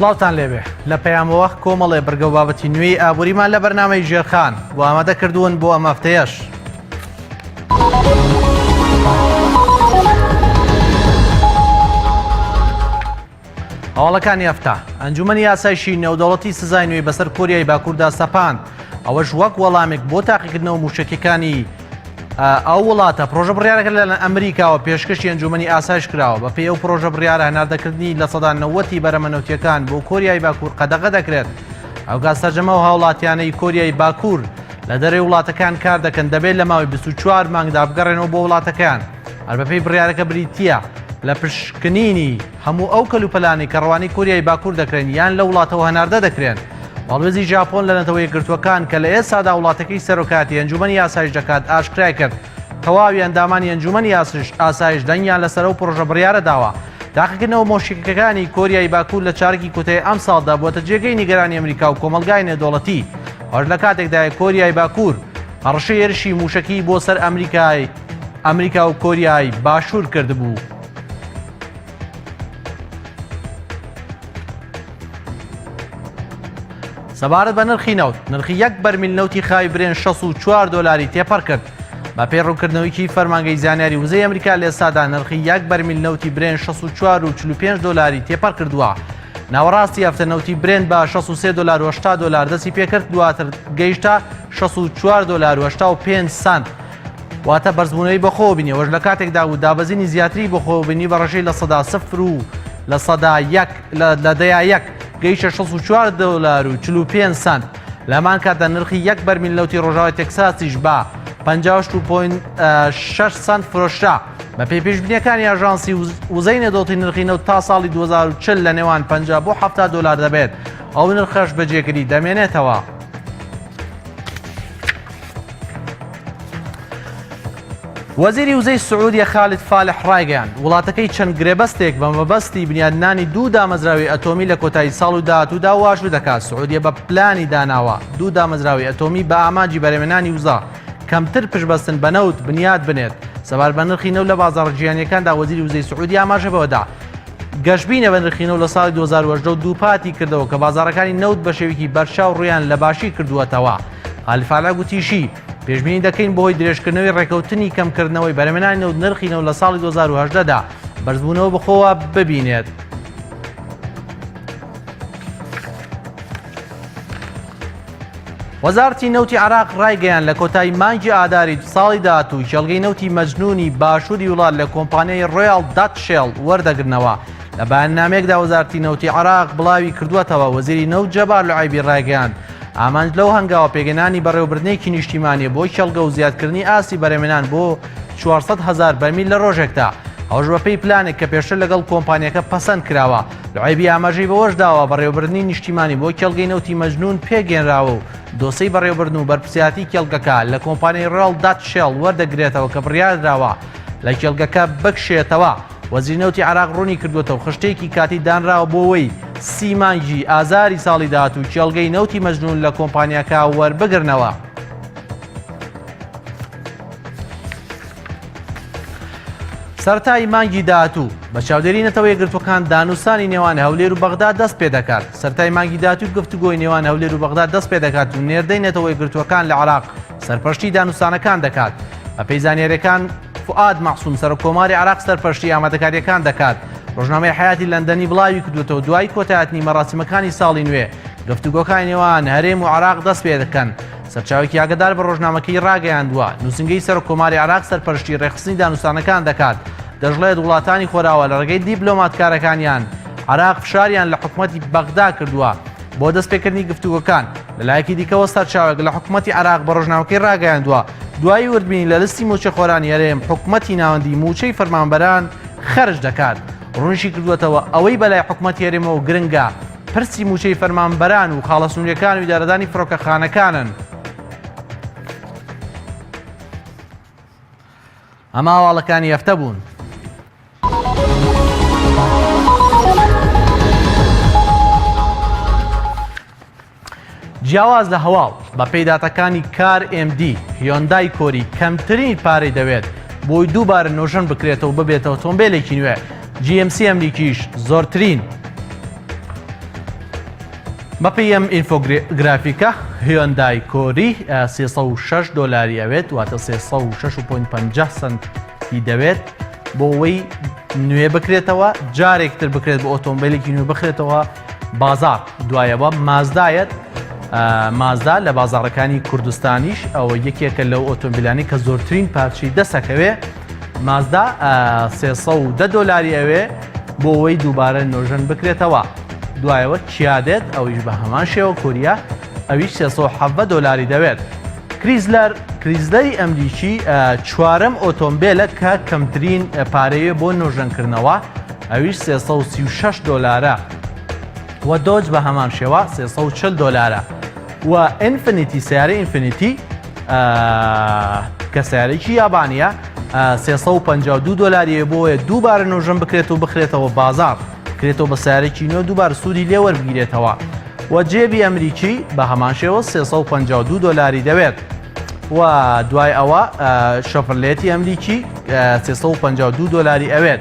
سڵاوتان لێبێ لە پەیامەوە کۆمەڵێ بڕگە و بابەتی نوێی ئابووریمان لە بەرنامەی ژێرخان بۆ ئامادە کردوون بۆ ئەم هەفتەیەش. هەواڵەکانی هەفتە، ئەنجومەنی ئاسایشی نێودەوڵەتی سزای نوێی بەسەر کۆریای باکووردا سەپاند، ئەوەش وەک وەڵامێک بۆ تاقیکردنەوە مووشەکیەکانی ئەو وڵاتە. پرۆژە بڕیارەکە لەلایەن ئەمریکاوە پێشکەشی ئەنجومەنی ئاسایش کراوە. بەپێی ئەو پرۆژە بڕیارە هەناردەکردنی 90% ی بەرهەمە نەوتیەکان بۆ کۆریای باکوور قەدەغە دەکرێت. ئەوکات سەرجەم ئەو هاوڵاتیانەی کۆریای باکوور لە دەرەوەی وڵاتەکان کار دەکەن دەبێت لە ماوەی 24 مانگدا بگەڕێنەوە بۆ وڵاتەکەیان. هەر بەپێی بڕیارەکە بریتییە لە پشکنینی هەموو ئەو کەلوپەلانەی کە ڕەوانەی کۆریای باکوور دەکرێن یان لە وڵاتەوە هەناردە دەکرێن. باڵوێزی ژاپۆن لە نەتەوە یەکگرتووەکان کە لە ئێستادا وڵاتەکەی سەرۆکایەتی ئەنجومەنی ئاسایش دەکات ئاشکرای کرد تەواوی ئەندامانی ئەنجومەنی ئاسایش دەنگیان لەسەر ئەو پڕۆژە بڕیارە داوە. تاقیکردنەوە مۆشیکەکانی کۆریای باکوور لە چارەکی کۆتایی ئەمساڵدا بووەتە جێگەی نیگەرانی ئەمریکا و کۆمەڵگای نێودەوڵەتی. ئەوەش لە کاتێکدایە کۆریای باکوور هەڕەشەی هێرشی مووشەکی بۆ سەر ئەمریکای ئەمریکا و کۆریای باشوور کردبوو. سەبارەت بە نرخی نەوت، نرخی یەک بەرمیل نەوتی خاوی برێن 64 دۆلاری تێپەڕ کرد. بە پێی ڕوونکردنەوەیکی فەرمانگەی زانیاری وزەی ئەمریکا لە ئێستادا نرخی یەک بەرمیل نەوتی برێن 64 و 45 دۆلاری تێپەڕ کردووە. ناوەڕاستی هەفتە نەوتی برێن بە 63 دۆلار و 80 دۆلار دەستی پێکرد دواتر گەیشتە 64 دۆلار و 85 سانت. واتە بەرزبوونەوەی بەخۆوە بینی، ئەوەش لە کاتێکدا بوو دابەزینی زیاتری بەخۆوە بینی بە ڕێژەی 0% و 1% لە دەیا یەک گەیشتە 64 دۆلار و 45 سەنت. لە هەمان کاتدا نرخی یەک بەرمیل نەوتی ڕۆژاوای تێکساسیش بە 58.6 سەنت فرۆشرا. بەپێی پێشبینیەکانی ئاژانسی وزەی نێودەوڵەتی نرخی نەوت تا ساڵی 2040 لە نێوان 50 بۆ 70 دۆلار دەبێت، ئەو نرخەش بە جێگری دەمێنێتەوە. وەزیری وزەی سعودیە خالد فالح ڕایگەیاند، وڵاتەکەی چەند گرێبەستێک بە مەبەستی بنیادنانی دوو دامەزراوەی ئەتۆمی لە کۆتایی ساڵ و داهاتوودا واژوو دەکات. سعودیە بە پلانی داناوە دوو دامەزراوەی ئەتۆمی بە ئامانجی بەرهەمهێنانی وزە کەمتر پشتبەستن بە نەوت بنیاد بنێت. سەبارەت بە نرخی نەوت لە بازاڕە جیهانییەکاندا وەزیری وزەی سعودیە ئاماژە بەوەدا، گەشبینە بە نرخی نەوت لە ساڵی 2018 و دووپاتی کردەوە کە بازاڕەکانی نەوت بە شێوەیەکی بەرچاو ڕوویان لە باشی کردووەتەوە. خالیفالە گوتیشی، پێشبینی دەکەین بەهۆی درێژکردنەوەی ڕێککەوتنی کەمکردنەوەی بەرهەمهێنانی نەوت نرخی نەوت لە ساڵی 2018 دا بەرزبوونەوە بەخۆوە ببینێت. وەزارەتی نەوتی عێراق ڕایگەیاند لە کۆتایی مانگی ئاداری ساڵی داهاتوو کێڵگەی نەوتی مەجنونی باشووری وڵات لە کۆمپانیای ڕۆیاڵ داتچ شێڵ وەردەگرنەوە. لە بەیاننامەیەکدا وەزارەتی نەوتی عێراق بڵاوی کردووەتەوە وەزیری نەوت جەبار لعێبی ڕایگەیاند ئامانج لەو هەنگاوە پێکهێنانی بەڕێوەبردنێکی نیشتیمانیە بۆ کێڵگە و زیادکردنی ئاستی بەرهەمهێنان بۆ 400 هەزار بەرمیل لە ڕۆژێکدا ئەوەش بەپێی پلانێک کە پێشتر لەگەڵ کۆمپانیەکە پەسەند کراوە. لعێبی ئاماژەی بەوەش داوە بەڕێوەبردنی نیشتیمانی بۆ کێڵگەی نەوتی مەجنون پێکهێنراوە و دۆسێی بەڕێوەبردن و بەرپرسیارەتی کێڵگەکە لە کۆمپانیای ڕۆیاڵ داتچ شێڵ وەردەگرێتەوە کە بڕیاردراوە لە کێڵگەکە بکشێتەوە. وەزیری نەوتی عێراق ڕوونی کردووەتەوە، خشتەیەکی کاتی دانراوە بۆ ئەوەی سی مانگی ئازاری ساڵی داهاتوو کێڵگەی نەوتی مەجنون لە کۆمپانیاکە وەربگرنەوە. سەرەتای مانگی داهاتوو بە چاودێری نەتەوە یەکگرتووەکان دانوستانی نێوان هەولێر و بەغدا دەست پێدەکات. سەرەتای مانگی داهاتوو گفتوگۆی نێوان هەولێر و بەغدا دەست پێدەکات و نێردەی نەتەوە یەکگرتووەکان لە عێراق سەرپەرشتی دانوستانەکان دەکات. بەپێی زانیارییەکان فوئاد مەعسوم سەرۆک کۆماری عێراق سەرپەرشتی ئامادەکارییەکان دەکات. ڕۆژنامەی حەیاتی لەندەنی بڵاوی کردووەتەوە دوای کۆتایهاتنی مەراسیمەکانی ساڵی نوێ گفتوگۆکانی نێوان هەرێم و عێراق دەست پێدەکەن. سەرچاوەیەکی ئاگادار بە ڕۆژنامەکەی ڕاگەیاندووە، نووسینگەی سەرۆک کۆماری عێراق سەرپەرشتی ڕێکخستنی دانوستانەکان دەکات، دەشڵێت وڵاتانی خۆراوا لە ڕێگەی دیپلۆماتکارەکانیان عێراق فشاریان لە حکومەتی بەغدا کردووە بۆ دەستپێکردنی گفتوگۆکان. لەلایەکی دیکەوە سەرچاوەیەک لە حکومەتی عێراق بە ڕۆژنامەکەی ڕاگەیاندووە، دوای وردبینی لە لستی مووچەخۆرانی هەرێم، حکومەتی ناوەندی مووچەی فەرمانبەران خەرج دەکات. ڕوونیشی کردووەتەوە، ئەوەی بەلای حکومەتی هەرێمەوە گرنگە، پرسی مووچەی فەرمانبەران و خاڵە سنوورییەکان و ئیدارەدانی فڕۆکەخانەکانن. ئەمە هەواڵەکانی هەفتە بوون. جیاواز لە هەواڵ، بەپێی داتاکانی کار ئێم دی، هیۆندای کۆری کەمترین پارەی دەوێت بۆی دووبارە نۆژەن بکرێتەوە ببێتە ئۆتۆمبێلێکی نوێ، GMC ئەمریکیش زۆرترین. بەپێی ئەم ئینفۆگرافیکە هیۆندای کۆری 306 دۆلاری ئەوێت واتە 306.50 سنتی دەوێت بۆ ئەوەی نوێ بکرێتەوە جارێکتر بکرێت بۆ ئۆتۆمبیلێکی نوێ بخرێتەوە بازار دوایەوە مازدایەت مازدا لە بازارەکانی کوردستانیش ئەوە یەکێکە لەو ئۆتۆمبیلانی کە زۆرترین پارچەی دەسەکەوێ مازدا 310 دۆلاری ئەوێ بۆ ئەوەی دووبارە نۆژەن بکرێتەوە دوایەوە کیا دێت ئەویش بە هەمان شێوە کۆریا ئەویش 317 دۆلاری دەوێت. کریزلەر کریزلەری ئەمریکی چوارەم ئۆتۆمبێلە کە کەمترین پارەیە بۆ نۆژەنکردنەوە ئەویش 336 دۆلارە و دۆج بە هەمان شێوە 340 دۆلارە و ئینفینیتی سیارە ئینفینیتی کە سیارێکی یابانیە 352 دۆلاریە بۆیە دووبارە نۆژەن بکرێت و بخرێتەوە بازار بکرێتەوە بە سیارێکی نوێ دووبارە سوودی لێوەربگیرێتەوە و جێبی ئەمریکی بە هەمان شێوە 352 دۆلاری دەوێت و دوای ئەوە شۆفرلێتی ئەمریکی 352 دۆلاری ئەوێت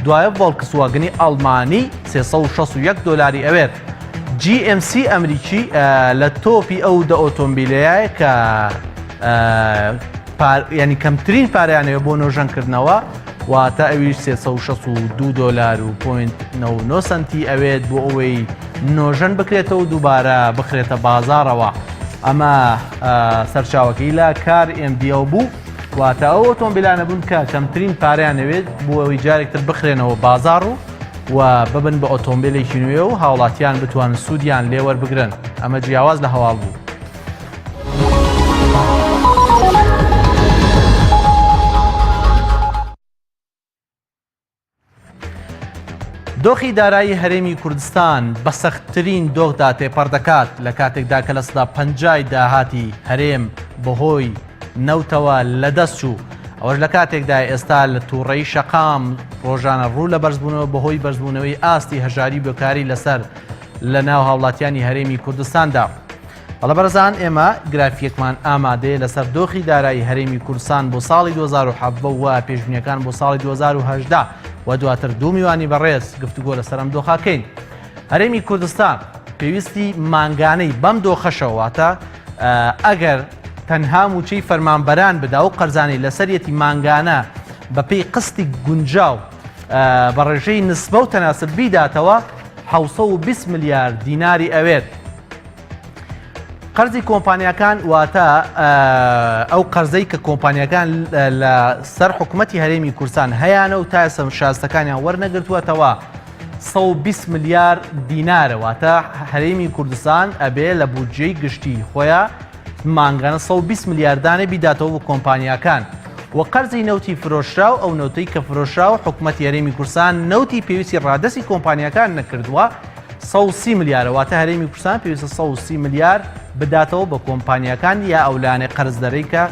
دوایە ڤۆڵکسواگنی ئەڵمانی 361 دۆلاری ئەوێت GMC ئەمریکی لە تۆپی ئەو دە ئۆتۆمبیلەیە کە ینی کەمترین پارەیانەوە بۆ نۆژەنکردنەوە واتە ئەویش 362 دۆلار و point 99 سەنتی ئەوێت بۆ ئەوەی نۆژەن بکرێتەوە و دووبارە بخرێتە بازاڕەوە. ئەمە سەرچاوەکەی لە CarMD ەوە بوو واتە ئەو ئۆتۆمبیلانە بوون کە کەمترین پارەیان ئەوێت بۆ ئەوەی جارێکتر بخرێنەوە بازاڕ و و ببن بە ئۆتۆمبیلێکی نوێ و هاوڵاتیان بتوانن سوودیان لێوەربگرن ئەمە جیاواز لە هەواڵ بوو. دۆخی دارایی هەرێمی کوردستان بە سەختترین دۆخدا تێپەڕ دەکات لە کاتێکدا کە لە سەدا پەنجای داهاتی هەرێم بەهۆی نەوتەوە لەدەست چوو ئەوەش لە کاتێکدا ئێستا لە تووڕەی شەقام ڕۆژانە ڕوو لە بەرزبوونەوە بەهۆی بەرزبوونەوەی ئاستی هەژاری بێکاری لەسەر لە ناو هاوڵاتیانی هەرێمی کوردستاندا. بەڵێ بەڕێزان ئێمە گرافیەکمان ئامادەیە لەسەر دۆخی دارایی هەرێمی کوردستان بۆ ساڵی 2017 و پێشبینیەکان بۆ ساڵی 2018 و دواتر دوو میوانی بەڕێز گفتوگۆ لەسەر ئەم دۆخاکەین. هەرێمی کوردستان پێویستی مانگانەی بەم دۆخەشەوە واتە ئەگەر تەنها موچەی فەرمانبەران بدا و قەرزانی لەسەریەتی مانگانە بەپێی قستی گونجاو بە ڕێژەی نسبە و تەناسب بیداتەوە 720 ملیار دیناری ئەوێت. قەرزی کۆمپانیاکان واتە ئەو قەرزەی کە کۆمپانیاکان لە سەر حکوومەتی هەرێمی کوردستان هەیانە و تا ئێستا شاستەکانیان وەرنەگرتووەتەوە 120 ملیار دینارە واتە هەرێمی کوردستان ئەبێ لە بودجەی گشتی خۆیان مانگانە 120 ملیاردانێ بیداتەوە بۆ کۆمپانیاکان و قەرزی نەوتی فرۆشراو ئەو نەوتەی کە فرۆشراوە حکوومەتی هەرێمی کوردستان نەوتی پێویستی ڕادەستی کۆمپانیاکان نەکردووە 130 ملیارە واتە هەرێمی کوردستان پێویستە 130 ملیار بداتەوە بە کۆمپانیاکان یا ئەو لایەنەی قەرزدەرەی کە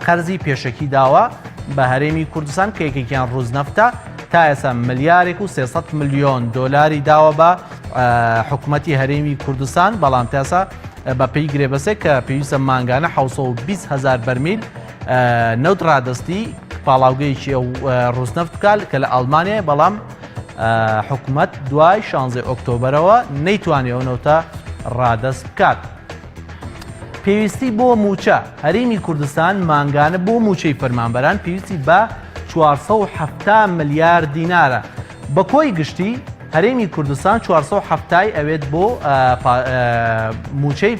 قەرزی پێشەکی داوە بە هەرێمی کوردستان کە یەکێکیان ڕوزنەفتە تا ئێستا ملیارێک و 300 ملیۆن دۆلاری داوە بە حکوومەتی هەرێمی کوردستان بەڵام تاسا بە پێی گرێبەسێک کە پێویستە مانگانە 620 هزار بەرمیل نەوت ڕادستی پاڵاوگەیەکی ئەو ڕوزنەفت بکات کە لە ئەڵمانیای بەڵام حکومەت دوای شانزەی ئۆکتۆبەرەوە نەیتوانی ئەو نەوتە ڕادەست بکات. پێویستی بۆ مووچە هەرێمی کوردستان مانگانە بۆ مووچەی فەرمانبەران پێویستی بە 470 ملیار دینارە بە کۆی گشتی هەرێمی کوردستان 470 ئەوێت بۆ مووچەی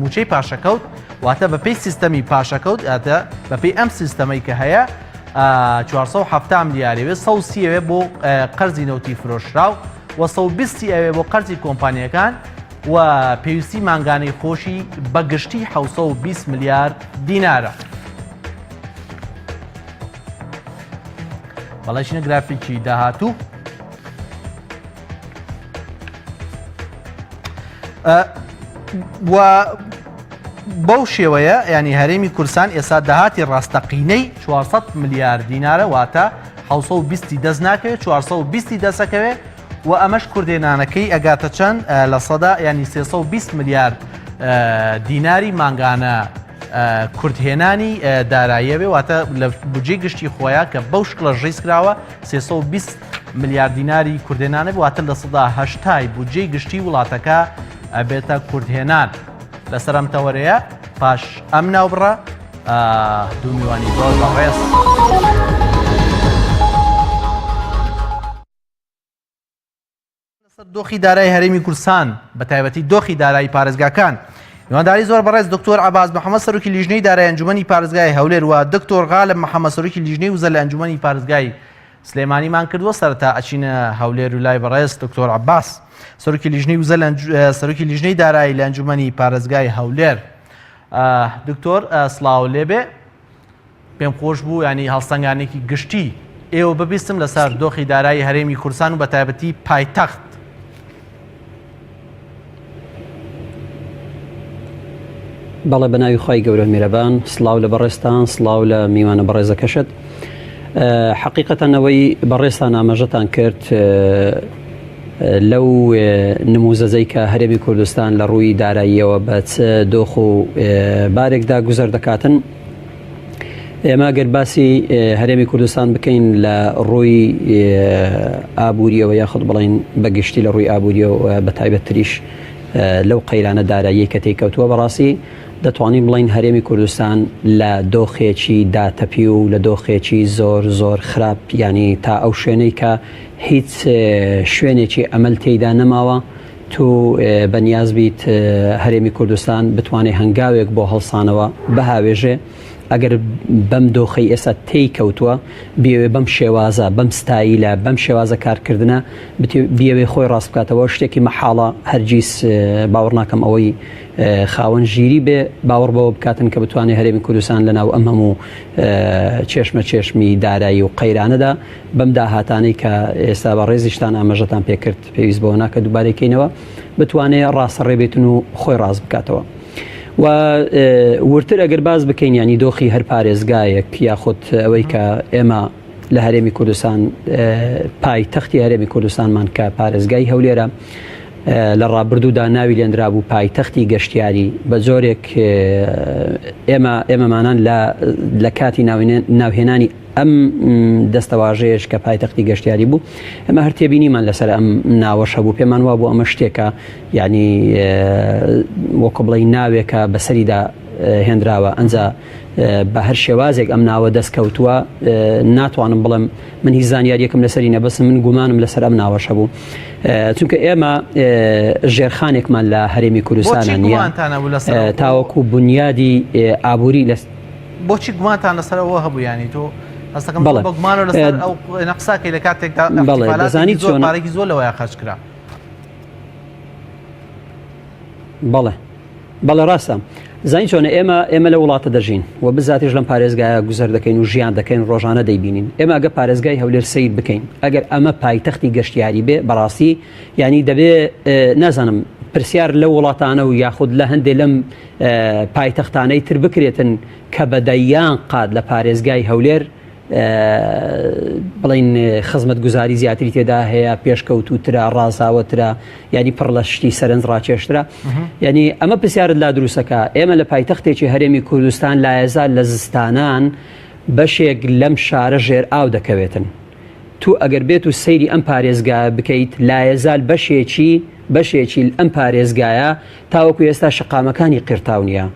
مووچەی پاشەکەوت واتە بەپێی سیستەمی پاشەکەوت بەپێی ئەم سیستەمەی کە هەیە 470 ملیاری ئەوێ 130 ئەوێ بۆ قەرزی نەوتی فرۆشراو و 120 ئەوێ بۆ قەرزی کۆمپانیەکان و پێویستی مانگانەی خۆشی بە گشتی 720 ملیار دینارە. بەڵێچینە گرافیکی داهاتوو. و بەو شێوەیە ینی هەرێمی کوردستان ئێستا داهاتی ڕاستەقینەی 400 ملیار دینارە واتە 620 دەست ناکەوێت 420 دەسەکەوێت و ئەمەش کوردێنانەکەی ئەگاتە چەند لە سەدا ینی 320 ملیار دیناری مانگانە کورتهێنانی داراییەوێ واتە لە بودجەی گشتی خۆیان کە بەو شکڵە ڕیز کراوە 320. ملیار دیناری کوردێنانە واتە 80% بودجەی گشتی وڵاتەکە ئەبێتە کوردهێنان. لەسەر ئەم تەوەرەیە پاش ئەم ناوبڕە دوو میوانی زۆر بەڕێز. لەسەر دۆخی دارای هەرێمی کوردستان بە تایبەتی دۆخی دارایی پارێزگاکان میوانداری زۆر بەڕێز دکتۆر عباس محەممەد سەرۆکی لیژنەی دارای ئەنجومەنی پارێزگای هەولێر و دکتۆر غالب محەممەد سەرۆکی لیژنەی وزە لە ئەنجومەنی پارێزگای سلێمانیمان کردووە سەرەتا ئەچینە هەولێر و لای بەڕێز دکتۆر عباس سەرۆکی لیژنەی وزە سەرۆکی لیژنەی دارایی لە ئەنجومەنی پارێزگای هەولێر دکتۆر سڵاو لێبێ پێم خۆش بوو ینی هەڵسەنگانێکی گشتی ئێوە ببیستم لەسەر دۆخی دارایی هەرێمی کوردستان و بەتایبەتی پایتەخت. بەڵێ بە ناوی خوای گەورە میرەبان سڵاو لە بەڕێزتان سڵاو لە میوانە بەڕێزەکەشت حقیقەتەن ئەوەی بەڕێزتان ئاماژەتان کرد لەو نموزەجەی کە هەرێمی کوردستان لە ڕووی داراییەوە بە چ دۆخ و بارێکدا گوزەر دەکاتن ئێمە گەر باسی هەرێمی کوردستان بکەین لە ڕووی ئابووریەوە یاخود بڵین بە گشتی لە ڕووی ئابووریەوە بە تایبەتتریش لەو قەیرانە داراییەی کە تێیکەوتووە بەڕاستی دەتوانین بڵین هەرێمی کوردستان لە دۆخێکی داتەپی و لە دۆخێکی زۆر زۆر خراپ ینی تا ئەو شوێنەی کە هیچ شوێنێکی ئەمەل تێیدا نەماوە تو بەنیاز بیت هەرێمی کوردستان بتوانێ هەنگاوێک بۆ هەڵسانەوە بهاوێژێ ئەگەر بەم دۆخەی ئێستا تێی کەوتووە بیەوێ بەم شێوازە بەم ستایلە بەم شێوازە کارکردنە بیەوێ خۆی ڕاست بکاتەوە شتێکی مەحاڵە هەرگیز باوەڕ ناکەم ئەوەی خاوەن ژیری بێ باوەڕ بەوە بکاتن کە بتوانێت هەرێمی کوردستان لەناو ئەم هەموو چێشمە چێشمی دارایی و قەیرانەدا بەم داهاتانەی کە ئێستا بە ڕێزیشتان ئاماژەتان پێکرد پێویست بەوە ناکە دووبارەی کەینەوە بتوانێ ڕاستەڕێ بێتن و خۆی ڕاست بکاتەوە. و ورتر ئەگەر باز بکەین ینی دۆخی هەر پارێزگایەک یاخود ئەوەی کە ئێمە لە هەرێمی کوردستان پایتەختی هەرێمی کوردستانمان کە پارێزگای هەولێرە لە ڕابردوودا ناوی لێنرابوو پایتەختی گەشتیاری بە جۆرێک ئێمە ئێمەمانان لە کاتی ناوهێنانی ئەم دەستەواژەیەش کە پایتەختی گەشتیاری بوو ئەمە هەر تێبینیمان لەسەر ئەم ناوەش هەبوو پێمان وا بوو ئەمە شتێکە یعنی وەکو بڵێ ناوێکە بەسەریدا هێنراوە ئەنجا بە هەر شێوازێک ئەم ناوە دەست کەوتووە ناتوانم بڵێم من هیچ زانیاریەکم لەسەری نەبەسم من گومانم لەسەر ئەم ناوەش هەبوو چونکە ئێمە ژێرخانێکمان لە هەرێمی کوردستان نییە تاوەکو بنیادی ئابووری لە بۆچی گومانتان لەسەر ئەوە هەبوو ینی تۆ هەستەکەم بەڵێ بە گومانەوە لەسەر ئەو نەقساکەی لە کاتێکدا بەڵێ دەزانی زۆر پارێکی زۆر لەوەیان خەرج کرا بەڵێ بەڵێ ڕاستە زانی چۆنە ئێمە ئێمە لە وڵاتە دەژین و بزاتیش لەم پارێزگایە گوزەر دەکەین و ژیان دەکەین ڕۆژانە دەیبینین ئێمە ئەگە پارێزگای هەولێر سیر بکەین ئەگەر ئەمە پایتەختی گەشتیاری بێ بەڕاستی ینی دەبێ نازانم پرسیار لە وڵاتانە و یاخود لە هەندێک لەم پایتەختانەی تر بکرێتن کە بە دەیان قات لە پارێزگای هەولێر بڵین خزمەتگوزاری زیاتری تێدا هەیە پێشکەوتوترە ڕازاوەترە ینی پڕ لە شتی سەرنج ڕاکێشترە ینی ئەمە پرسیارت لا دروستەکە ئێمە لە پایتەختێکی هەرێمی کوردستان لایەزار لە زستانان بەشێک لەم شارە ژێر ئاو دەکەوێتن تو ئەگەر بێت و سەیری ئەم پارێزگایە بکەیت لایەزال بەشێکی بەشێکی ئەم پارێزگایە تاوەکو ئێستا شەقامەکانی قیرتاو نییە.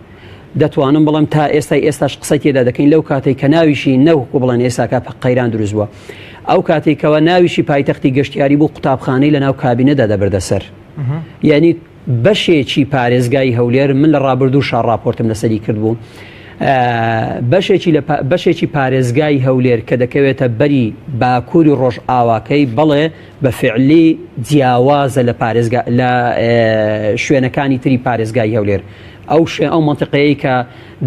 دەتوانم بڵێم تا ئێستای ئێستاش قسەی تێدا دەکەین لەو کاتەی کە ناویشی نەوەکو بڵێن ئێستاکە قەیران دروست بووە. ئەو کاتەی کەوا ناویشی پایتەختی گەشتیاری بوو قوتابخانەی لەناو کابینەدا دەبردە سەر. یعنی بەشێکی پارێزگای هەولێر من لە ڕابردوو شا ڕاپۆرتم لەسەری کردبوو. بەشێکی لە بەشێکی پارێزگای هەولێر کە دەکەوێتە بەری باکووری ڕۆژئاواکەی بەڵێ بە فعلی جیاوازە لە پارێزگا لە شوێنەکانی تری پارێزگای هەولێر ئەو شوێن ئەو مەنتیقەیەی کە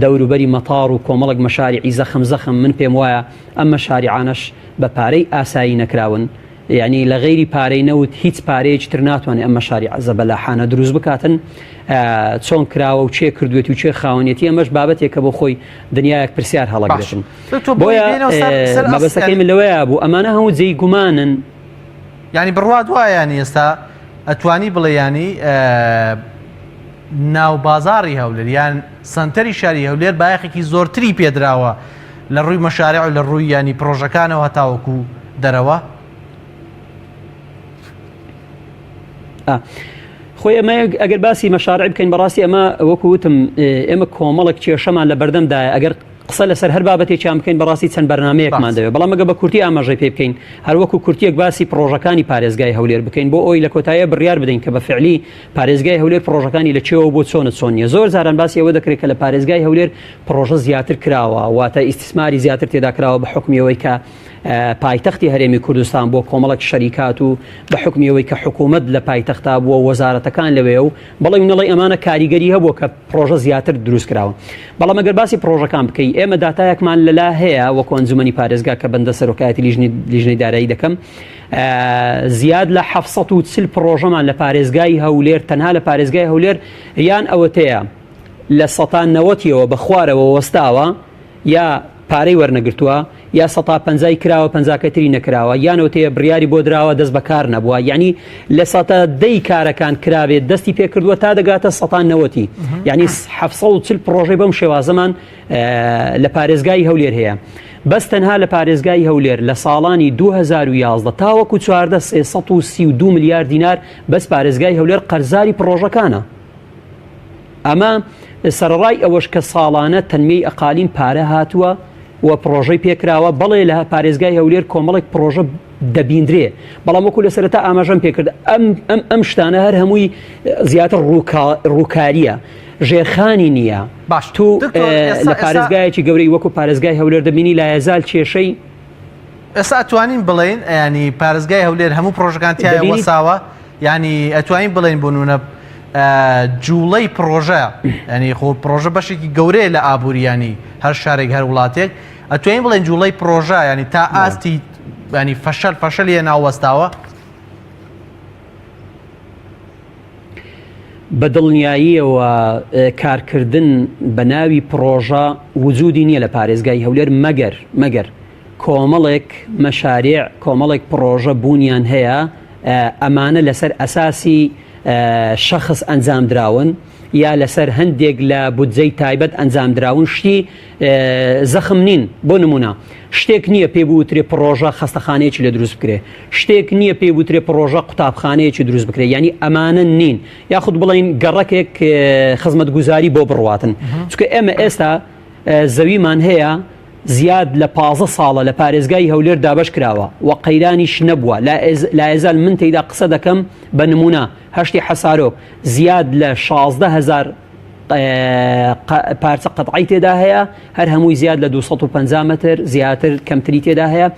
دەوروبەری مەتاڕ و کۆمەڵک مەشاریعی زەخم زەخم من پێم وایە ئەم مەشاریعانەش بە پارەی ئاسایی نەکراون یعنی لە غەیری پارەی نەوت هیچ پارەیەکی تر ناتوانێت ئەم مەشاریعە زەبەلاحانە دروست بکاتن چۆن کراوە و چێ کردوێتی و چێ خاوەنێتی ئەمەش بابەتێکە بۆ خۆی دنیایەک پرسیار هەڵەگرێتن بۆیە مەبەستەکەی من لەوەیە بوو ئەمانە هەموو جێی گومانن. یانی بڕوات وایە ینی ئێستا ئەتوانی بڵێ ینی ناو بازاڕی هەولێر یان سنتەری شاری هەولێر بایەخێکی زۆرتری پێدراوە لە ڕووی مەشارع و لە ڕووی ینی پرۆژەکانەوە هەتاوەکو دەرەوە؟ خۆی ئەمە ئەگەر باسی مەشارع بکەین بەڕاستی ئەمە وەکو وتم ئێمە کۆمەڵێک کێشەمان لە بەردەمدایە ئەگەر قسە لەسەر هەر بابەتێکیان بکەین بەڕاستی چەند بەرنمەیەکمان دەوێت بەڵام ئەگە بە کورتی ئاماژەی پێ بکەین هەروەکو کورتیەک باسی پرۆژەکانی پارێزگای هەولێر بکەین بۆ ئەوی لە کۆتایە بڕیار بدەین کە بە فعلی پارێزگای هەولێر پرۆژەکانی لە چێوە بۆ چۆنە چۆن نیە زۆر جاران باسی ئەوە دەکرێت کە لە پارێزگای هەولێر پرۆژە زیاتر کراوە واتە ئیستیسماری زیاتر تێدا کراوە بە حکمیەوەی کە پایتەختی هەرێمی کوردستان بۆ کۆمەڵێک شەریکات و بە حوکمی ئەوەی کە حکوومەت لە پایتەختا بووە و وەزارەتەکان لەوێ و بەڵێ و نەڵێ ئەمانە کاریگەری هەبووە کە پڕۆژە زیاتر دروست کراوە. بەڵام ئەگەر باسی پڕۆژەکان بکەی ئێمە داتایەکمان لەلا هەیە وەکو ئەنجومەنی پارێزگا کە بەندە سەرۆکایەتی لیژنەی دارایی دەکەم زیاد لە 740 پڕۆژەمان لە پارێزگای هەولێر تەنها لە پارێزگای هەولێر یان ئەوەتەیە لە سەتا نەوەتیەوە بە خوارەوە وەستاوە یا پارەی وەرنەگرتووە یا سەتا پەنجای کراوە پەنجاکەی تری نەکراوە یان ئەوتەیە بڕیاری بۆ دراوە دەست بەکار نەبووە یعنی لە سەتا دەی کارەکان کرابێت دەستی پێکردووە تا دەگاتە سەتا نەوەتی یعنی 740 پڕۆژەی بەم شێوازەمان لە پارێزگای هەولێر هەیە بەس تەنها لە پارێزگای هەولێر لە ساڵانی 2011 تاوەکو 14 332 ملیار دینار بەس پارێزگای هەولێر قەرزاری پڕۆژەکانە. ئەمە سەرەڕای ئەوەش کە ساڵانە تەنمیەی ئەقالیم پارە هاتووە و پڕۆژەی پێکراوە، بەڵێ لە پارێزگای هەولێر کۆمەڵێک پڕۆژە دەبیندرێ، بەڵام وەکو لە سەرەتا ئاماژەم پێکرد ئەم ئەم ئەم شتانە هەر هەمووی زیاتر ڕووکارییە، ژێرخانی نییە. باش تو دکتۆر ئێستا لە ئێستا پارێزگایەکی گەورەی وەکو پارێزگای هەولێر دەبینی لایەزال کێشەی ئێستا ئەتوانین بڵێین ینی پارێزگای هەولێر هەموو پڕۆژەکان تیایا دەبینیت وەساوە ینی ئەتوانین بڵێین بۆ نمونە جوڵەی پڕۆژە ینی خۆ پڕۆژە بەشێکی گەورەیە لە ئابووری ینی هەر شارێک هەر وڵاتێک ئەتوانین بڵێن جوڵەی پڕۆژە ینی تا ئاستی ینی فەشەل فەشەلیە ناوەستاوە؟ بە دڵنیاییەوە کارکردن بە ناوی پڕۆژە وجودی نییە لە پارێزگای هەولێر مەگەر مەگەر کۆمەڵێک مەشاریع کۆمەڵێک پڕۆژە بوونیان هەیە ئەمانە لەسەر ئەساسی شەخس ئەنجام دراون یا لەسەر هەندێک لە بودجەی تایبەت ئەنجام دراون شتی زەخم نین بۆ نمونە شتێک نییە پێ بوترێ پڕۆژە خەستەخانەیەکی لە دروست بکرێ شتێک نییە پێ بوترێ پڕۆژە قوتابخانەیەکی دروست بکرێ یعنی ئەمانە نین یاخود بڵین گەڕەکێک خزمەتگوزاری بۆ بڕواتن چونکە ئێمە ئێستا زەویمان هەیە زیاد لە 15 ساڵە لە پارێزگای هەولێر دابەش کراوە و قەیرانیش نەبووە لایەزال من تێیدا قسە دەکەم بە نمونە هەشتی حەسارۆک زیاد لە 16 هزار پارچە قەتعی تێدا هەیە هەر هەمووی زیاد لە 250 متر زیاتر کەمتری تێدا هەیە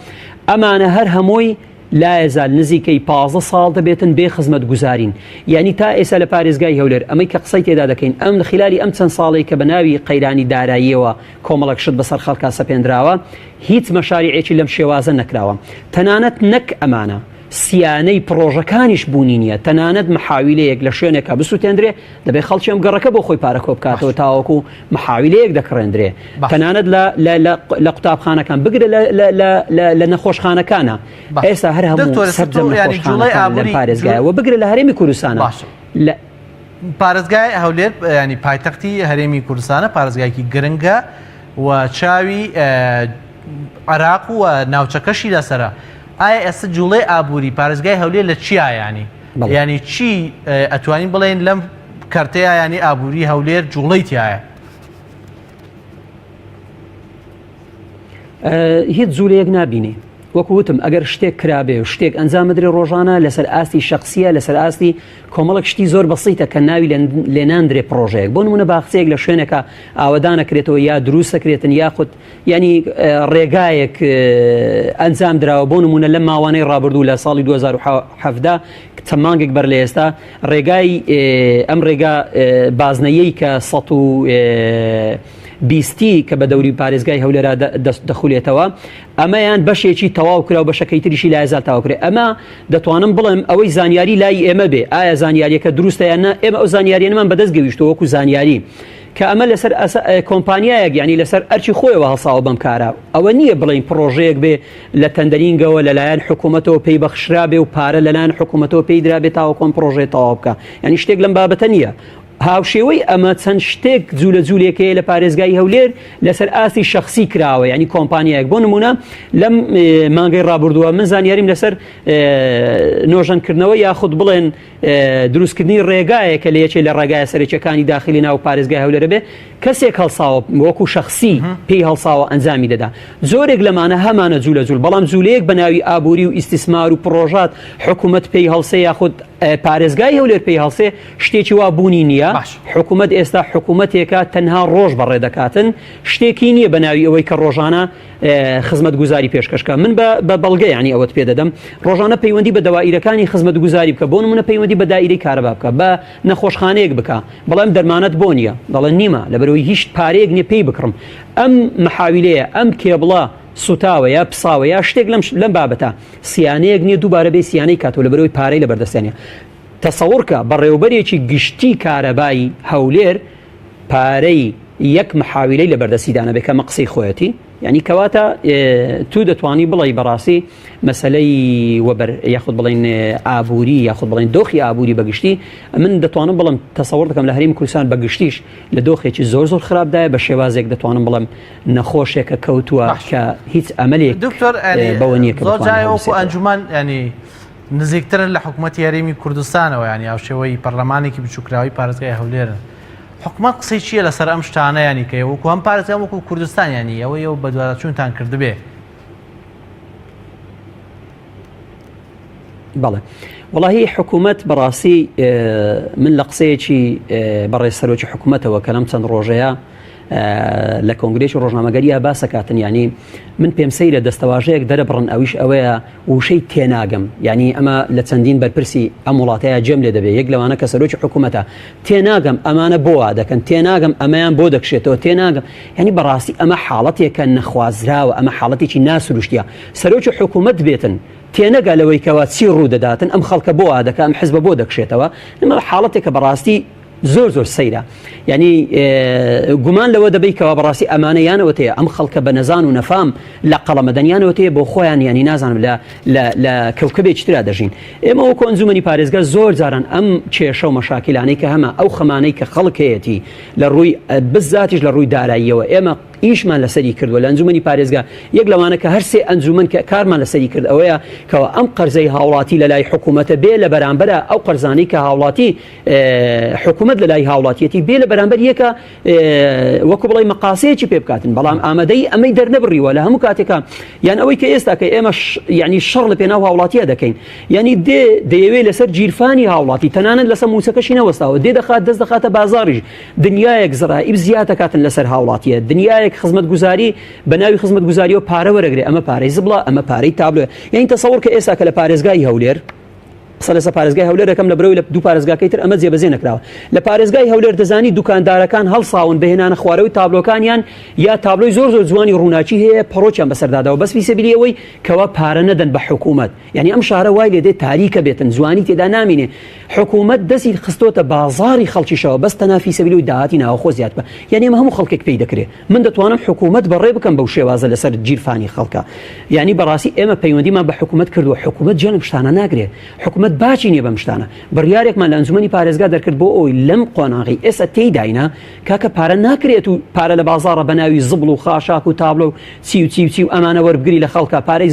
ئەمانە هەر هەمووی لایەزال نزیکەی 15 ساڵ دەبێتن بێ خزمەت گوزارین یعنی تا ئێستا لە پارێزگای هەولێر ئەمەی کە قسەی تێدا دەکەین ئەم خلالی ئەم چەند ساڵەی کە بە ناوی قەیرانی داراییەوە کۆمەڵک شت بەسەر خەڵکا سەپێنراوە هیچ مەشاریعێکی لەم شێوازە نەکراوە تەنانەت نەک ئەمانە سیانەی پڕۆژەکانیش بوونی نییە تەنانەت محاویلەیەک لە شوێنێکا بسووتێندرێ دەبێت خەڵکی ئەم گەڕەکە بۆ خۆی پارە کۆبکاتەوە تاوەکو محاویلەیەک دەکڕێندرێ تەنانەت لە قوتابخانەکان بگرە لە نەخۆشخانەکانە ئێستا هەر هەموو سەرجەم نەخۆشخانەکان لەم پارێزگایەوە بگرە لە هەرێمی کوردستانە پارێزگای هەولێر ینی پایتەختی هەرێمی کوردستانە پارێزگایکی گرنگە و چاوی عراق و ناوچەکەشی لەسرە ئایا ئێستا جوڵەی ئابووری پارێزگای هەولێر لە چیا ینی ینی چی ئەتوانین بڵێن لەم کەرتەیە ینی ئابووری هەولێر جوڵەی تایە؟ هیچ جوولەیەک نابینی وەکو وتم ئەگەر شتێک کرابێ و شتێک ئەنجام بدرێ ڕۆژانە لەسەر ئاستی شخصیە لەسەر ئاستی کۆمەڵک شتی زۆر بەسیتە کە ناوی لێناندرێ پرۆژەیەک بۆ نمونە باخچەیەک لە شوێنێکە ئاوەدانەکرێتەوە یا دروستەکرێتن یاخود یعنی ڕێگایەک ئەنجام دراوە بۆ نمونە لەم ماوانەی ڕابردوو لە ساڵی 2017 چەند مانگێک بەر لە ئێستا ڕێگای ئەم ڕێگا بازنەیەی کە 120 کە بە دەوری پارێزگای هەولێرا دەخولێتەوە ئەمەیان بەشێکی تەواو کرا و بەشەکەی تریشی لایەزال تەواو کرێ ئەمە دەتوانم بڵێم ئەوەی زانیاری لای ئێمە بێ ئایا زانیاریەکە دروستە یان نا ئێمە ئەو زانیاریەنەمان بەدەست گەویشتەوە وەکو زانیاری کە ئەمە لەسەر کۆمپانیایەک یعنی لەسەر ئەرچی خۆیەوە هەڵساوە بەم کارە ئەوە نییە بڵین پرۆژەیەک بێ لە تەندەرینگەوە لەلایەن حکوومەتەوە پێی بەخشرابێ و پارە لەلایەن حکوومەتەوە پێی درابێ تاوەکو ئەم پرۆژەیە تەواو بکا یعنی شتێک لەم بابەتە نییە. هاوشێوەی ئەمە چەند شتێک جوولە جوولێک هەیە لە پارێزگای هەولێر لەسەر ئاستی شخصی کراوە ینی کۆمپانیایەک بۆ نمونە لەم مانگەی ڕابردووە من زانیاریم لەسەر نۆژەنکردنەوە یاخود بڵێن دروستکردنی ڕێگایەکە لە یەکێ لە ڕێگایە سەرەکیەکانی داخلی ناو پارێزگای هەولێرە بێ کەسێک هەڵساوە وەکو شخصی پێی هەڵساوە ئەنجامی دەدا زۆرێک لەمانە هەمانە جوولە جوول بەڵام جوولەیەک بە ناوی ئابووری و ئیستیسمار و پڕۆژات حکوومەت پێی هەڵسێ یاخود پارێزگای هەولێر پێی هەڵسێ شتێکی وا بوونی نییە حکوومەت ئێستا حکوومەتێکە تەنها ڕۆژ بەڕێ دەکاتن شتێکی نییە بە ناوی ئەوەی کە ڕۆژانە خزمەتگوزاری پێشکەش کە من بە بەڵگە ینی ئەوەت پێ دەدەم ڕۆژانە پەیوەندی بە دەوائیرەکانی خزمەتگوزاری بکە بۆ نمونە پەیوەندی بە دائیرەی کارەبا بکە بە نەخۆشخانەیەک بکە بەڵام دەرمانت بۆ نییە دەڵێن نیمە لەبەرەوەی هیچ پارەیەک نییە پێی بکڕم ئەم محاویلەیە ئەم کێبڵە سوتاوە یا پساوە یا شتێک لەم لەم بابەتە سیانەیەک نییە دووبارە بێ سیانەی کاتەوە لەبەرەوەی پارەی لە بەردەستیانە تەسەوڕکە بەڕێوبەرێکی گشتی کارەبای هەولێر پارەی یەک محاویلەی لە بەردەستیدا نەبێت کە ئەمە قسەی خۆیەتی یعنی کەواتە تو دەتوانی بڵێ بەڕاستی مەسلەی وەبەر یاخود بڵین ئابووری یاخود بڵین دۆخی ئابووری بەگشتی من دەتوانم بڵم تەسەوڕ دەکەم لە هەریم کوردستان بەگشتیش لە دۆخێکی زۆر زۆر خراپدایە بە شێوازێک دەتوانم بڵم نەخۆشێکە کەوتووە کە هیچ ئەمەلێک دکتۆر بەوە نییە کە زۆر جای وەکو ئەنجومان ینی نزیکترن لە حکوومەتی هەرێمی کوردستانەوە ینی هاوشێوەی پەرلەمانێکی بچووکراوی پارێزگای هەولێرن حکومەت قسەی چییە لەسەر ئەم شتانە ینی کە وەکو هەم پارێزگا وەکو کوردستان ینی ئەوە ئێوە بەدواداچوونتان کردبێ؟ بەڵێ وەڵاهی حکوومەت بەڕاستی من لە قسەیەکی بەڕێز سەرۆکی حکوومەتەوە کە لەم چەند ڕۆژەیە لە کۆنگرێکی ڕۆژنامەگەریە باسەکاتن ینی من پێم سەیرە دەستەواژەیەک دەرەبڕن ئەویش ئەوەیە وشەی تێناگەم یانی ئەمە لە چەندین بەرپرسی ئەم وڵاتەیە جێم لێ دەبێ یەک لەوانە کە سەرۆکی حکوومەتە تێناگەم ئەمانە بۆ وا دەکەن تێناگەم ئەمەیان بۆ دەکشێتەوە تێناگەم یعنی بەڕاستی ئەمە حاڵەتێکە نەخوازراوە ئەمە حاڵەتێکی ناسروشتیە سەرۆکی حکوومەت بێتن تێنەگا لەوەی کەوا چی ڕوو دەداتن ئەم خەڵکە بۆ وا دەکە ئەم حزبە بۆ دەکشێتەوە ئەمە حاڵەتێکە بەڕاستی زۆر زۆر سەیرە یعنی گومان لەوە دەبەی کەوا بەڕاستی ئەمانە یانەوە تەیە ئەم خەڵکە بە نەزان و نەفام لە قەڵەمەدەن یانەوە تەیە بۆ خۆیان ینی نازانم لە لە لە کەوکەبێکی ترا دەژین ئێمە وەکو ئەنجومەنی پارێزگا زۆر جاران ئەم کێشە و مەشاکیلانەی کە هەمە ئەو خەمانەی کە خەڵک هەیەتی لە ڕووی بزاتیش لە ڕووی داراییەوە ئێمە ئیشمان لەسەری کردووە لە ئەنجومەنی پارێزگا یەک لەوانە کە هەر سێ ئەنجومەن کە کارمان لەسەری کرد ئەوەیە کەوا ئەم قەرزەی هاوڵاتی لە لای حکوومەتە بێ لە بەرامبەرە ئەو قەرزانەی کە هاوڵاتی حکومەت لە لای هاوڵاتیەتی بێ لە بەرامبەر یەکە وەکو بڵێ مەقاسەیەکی پێ بکاتن بەڵام ئامادەی ئەمەی دەرنەبڕیوە لە هەموو کاتێکا یان ئەوەی کە ئێستا کە ئێمە یعنی شەڕ لە پێناو هاوڵاتیە دەکەین یعنی دێ دەیەوێ لەسەر گیرفانی هاوڵاتی تەنانەت لەسەر موچەکەشی نەوەستاوە دێ دەخات دەست دەخاتە بازاڕیش دنیایەک زرائیب زیاد دەکاتن لەسەر هاوڵاتیە دنیایەک خزمەتگوزاری بە ناوی خزمەتگوزاریەوە پارە وەرەگرێ ئەمە پارەی زبڵە ئەمە پارەی تابلۆ یعنی تەسەوڕ کە ئێستا کە لە پارێزگای هەولێر قسە لەسەر پارێزگای هەولێر دەکەم لە برەوەی لە دوو پارێزگاکەی تر ئەمە جێبەجێ نەکراوە لە پارێزگای هەولێر دەزانی دوکاندارەکان هەڵساون بە هێنانە خوارەوەی تابلۆکانیان یا تابلۆی زۆر زۆر جوانی ڕووناکی هەیە پەڕۆکیان بەسەرداداوە بەس فیسەبیلی ئەوەی کەوا پارە نەدەن بە حکوومەت یعنی ئەم شارە وای لێ دێت تاریکە بێتن جوانی تێدا نامینێ حکوومەت دەستی خستۆتە بازاری خەڵکیشەوە بەس تەنها فیسەبیلی داهاتی ناوخۆ زیاد بکە یعنی ئەمە هەموو خەڵکێک پێی دەکرێ من دەتوانم حکوومەت بەڕێ بکەم بەو شێوازە لەسەر گیرفانی خەڵکە یانی بەڕاستی ئێمە پەیوەندیمان بە حکوومەت کردووە حکوومەت جێ لەم شتانە ناگرێ حکوومەت باکی نییە بەم شتانە بڕیارێکمان لە ئەنجومەنی پارێزگا دەرکرد بۆ ئەوی لەم قۆناغی ئێستا تێیداینە کاکە پارە ناکرێت و پارە لە بازاڕە بە ناوی زبڵ و خاشاک و تابلۆ و چی و چی و چی و ئەمانە وەربگری لە خەڵکە پارەی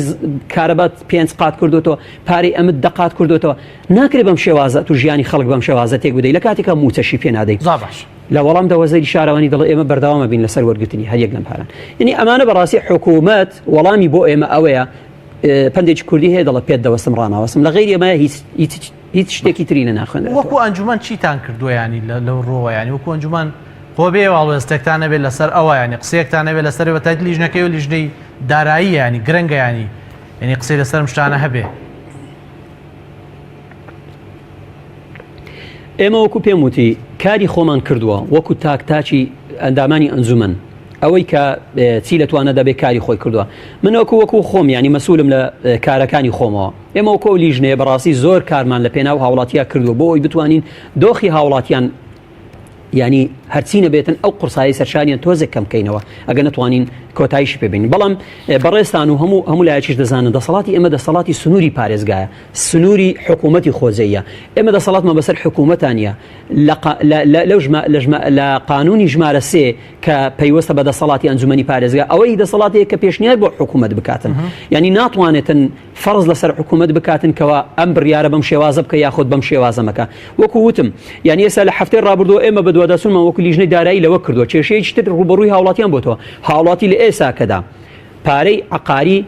کارەبات پێنج قات کردوتەوە پارەی ئەمت دە قات کردوتەوە ناکرێت بەم شێوازە تو ژیانی خەڵک بەم شێوازە تێک بدەیت لە کاتێکا مووچەشی پێ نادەیت زۆر باش. لە وەڵامدا وەزیری شارەوانی دەڵێ ئێمە بەردەوام ئەبین لەسەر وەرگرتنی هەر یەک لەم پاران. یعنی ئەمانە بەڕاستی حکوومەت وەڵامی بۆ ئێمە ئەوەیە پەندێکی کوردی هەیە دەڵێ پێت دەوەستم ڕاناوەستم لە غەیری ئەمە هیچ هیچ هیچ شتێکی تری لە ناخوێندرێتەوە. وەکو ئەنجومەن چیتان کردووە یانی لەو ڕووەوە یانی وەکو ئەنجومەن خۆ بێ هەڵوێستێکتان نەبێت لەسەر ئەوە یانی قسەیەکتان نەبێت لەسەر بە تایبەت لیژنەکەی و لیژنەی دارایی یانی گرنگە یانی یانی قسەی لەسەر ئەم شتانە هەبێ. ئێمە وەکو پێم وتی کاری خۆمان کردووە وەکو تاک تاکی ئەندامانی ئەنجومەن ئەوەی کە چی لە توانە دەبێت کاری خۆی کردووە من وەکو وەکو خۆم ینی مەسولم لە کارەکانی خۆمەوە ئێمە وەکو لیژنەیە بەڕاستی زۆر کارمان لە پێناو هاوڵاتیا کردووە بۆ ئەوی بتوانین دۆخی هاوڵاتیان ینی هەرچی نەبێتن ئەو قورسایی سەرشانیان تۆزێک کەم بکەینەوە ئەگە نەتوانین کۆتاییشی پێ بێنین. بەڵام بەڕێزتان و هەموو هەموو لایەکیش دەزانن دەسەڵاتی ئێمە دەسەڵاتی سنووری پارێزگایە، سنووری حکوومەتی خۆجێیە. ئێمە دەسەڵاتمان بەسەر حکوومەتا نییە. لە لەو لە قانوونی ژمارە سێ کە پەیوەستە بە دەسەڵاتی ئەنجومەنی پارێزگا ئەوەی دەسەڵاتێک کە پێشنیار بۆ حکوومەت بکاتن. یانی ناتوانێتن فەرز لەسەر حکوومەت بکاتن کەوا ئەم بڕیارە بەم شێوازە بکە یاخود بەم شێوازە مەکە. وەکو وتم یانی ئێستا لە هەفتەی ڕابردووە ئێمە بەدواداچوونمان وەکو لیژنەی دارایی لەوە کردووە کێشەیەکی تر ڕووبەڕووی هاوڵاتیان بۆتەوە هاوڵاتی لە ئێساکەدا پارەی عەقاری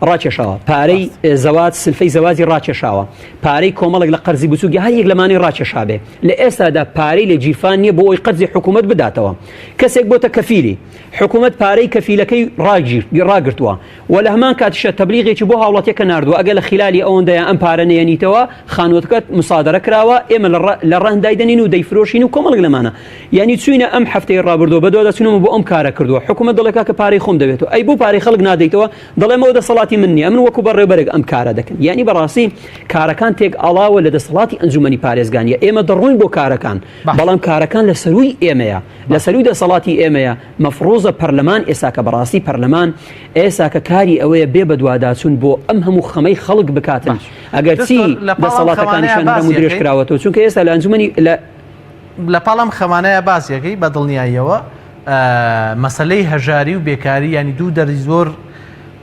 ڕاکێشاوە پارەی زەواج سلفەی زەواجی ڕاکێشاوە پارەی کۆمەڵێک لە قەرزی بچووکی هەر یەک لەمانەی ڕاکێشابێ لە ئێستادا پارەی لە گیرفان نییە بۆ ئەوی قەرزی حکوومەت بداتەوە کەسێک بۆتە کەفیلی حکوومەت پارەی کەفیلەکەی ڕاگیر ڕاگرتووە و لە هەمان کاتیشا تەبلیغێکی بۆ هاوڵاتیەکە ناردووە ئەگەر لە خیلالی ئەوەندەیا ئەم پارە نەیەنیتەوە خانووەکەت مسادەرە کراوە ئێمە لە ڕەهن دایدەنین و دەیفرۆشین و کۆمەڵێک لەمانە یانی چوینە ئەم هەفتەی ڕابردووە بەدواداچوونەوە بۆ ئەم کارە کردووە حکوومەت دەڵێ کاکە پارەی خۆم دەوێتەوە ئەی بۆ پارەی خەڵک نادەیتەوە دەڵێم ئەوە دەسەڵاتی من نییە من وەکو بەڕێوبەرێک ئەم کارە دەکەن یانی بەڕاستی کارەکان تێک ئاڵاوە لە دەسەڵاتی ئەنجومەنی پارێزگانیە ئێمە دەڕۆین بۆ کارەکان بەڵام کارەکان لە سەرووی ئێمەیە لە سەرووی دەسەڵاتی ئێمەیە مەفڕوزە پەرلەمان ئێساکە بەڕاستی پەرلەمان ئێساکە کاری ئەوەیە بێ بەدواداچوون بۆ ئەم هەموو خەمەی خەڵک بکاتن ئەگەر چی دەسەڵاتەکانیشیان هەموو درێژ کراوەتەوە چونکە ئێستا لە ئەنجومەنی لە لە پاڵ ئەم خەمانەیە باسیەکەی بە دڵنیاییەوە مەسەلەی هەژاری و بێکاری ینی دوو دەردی زۆر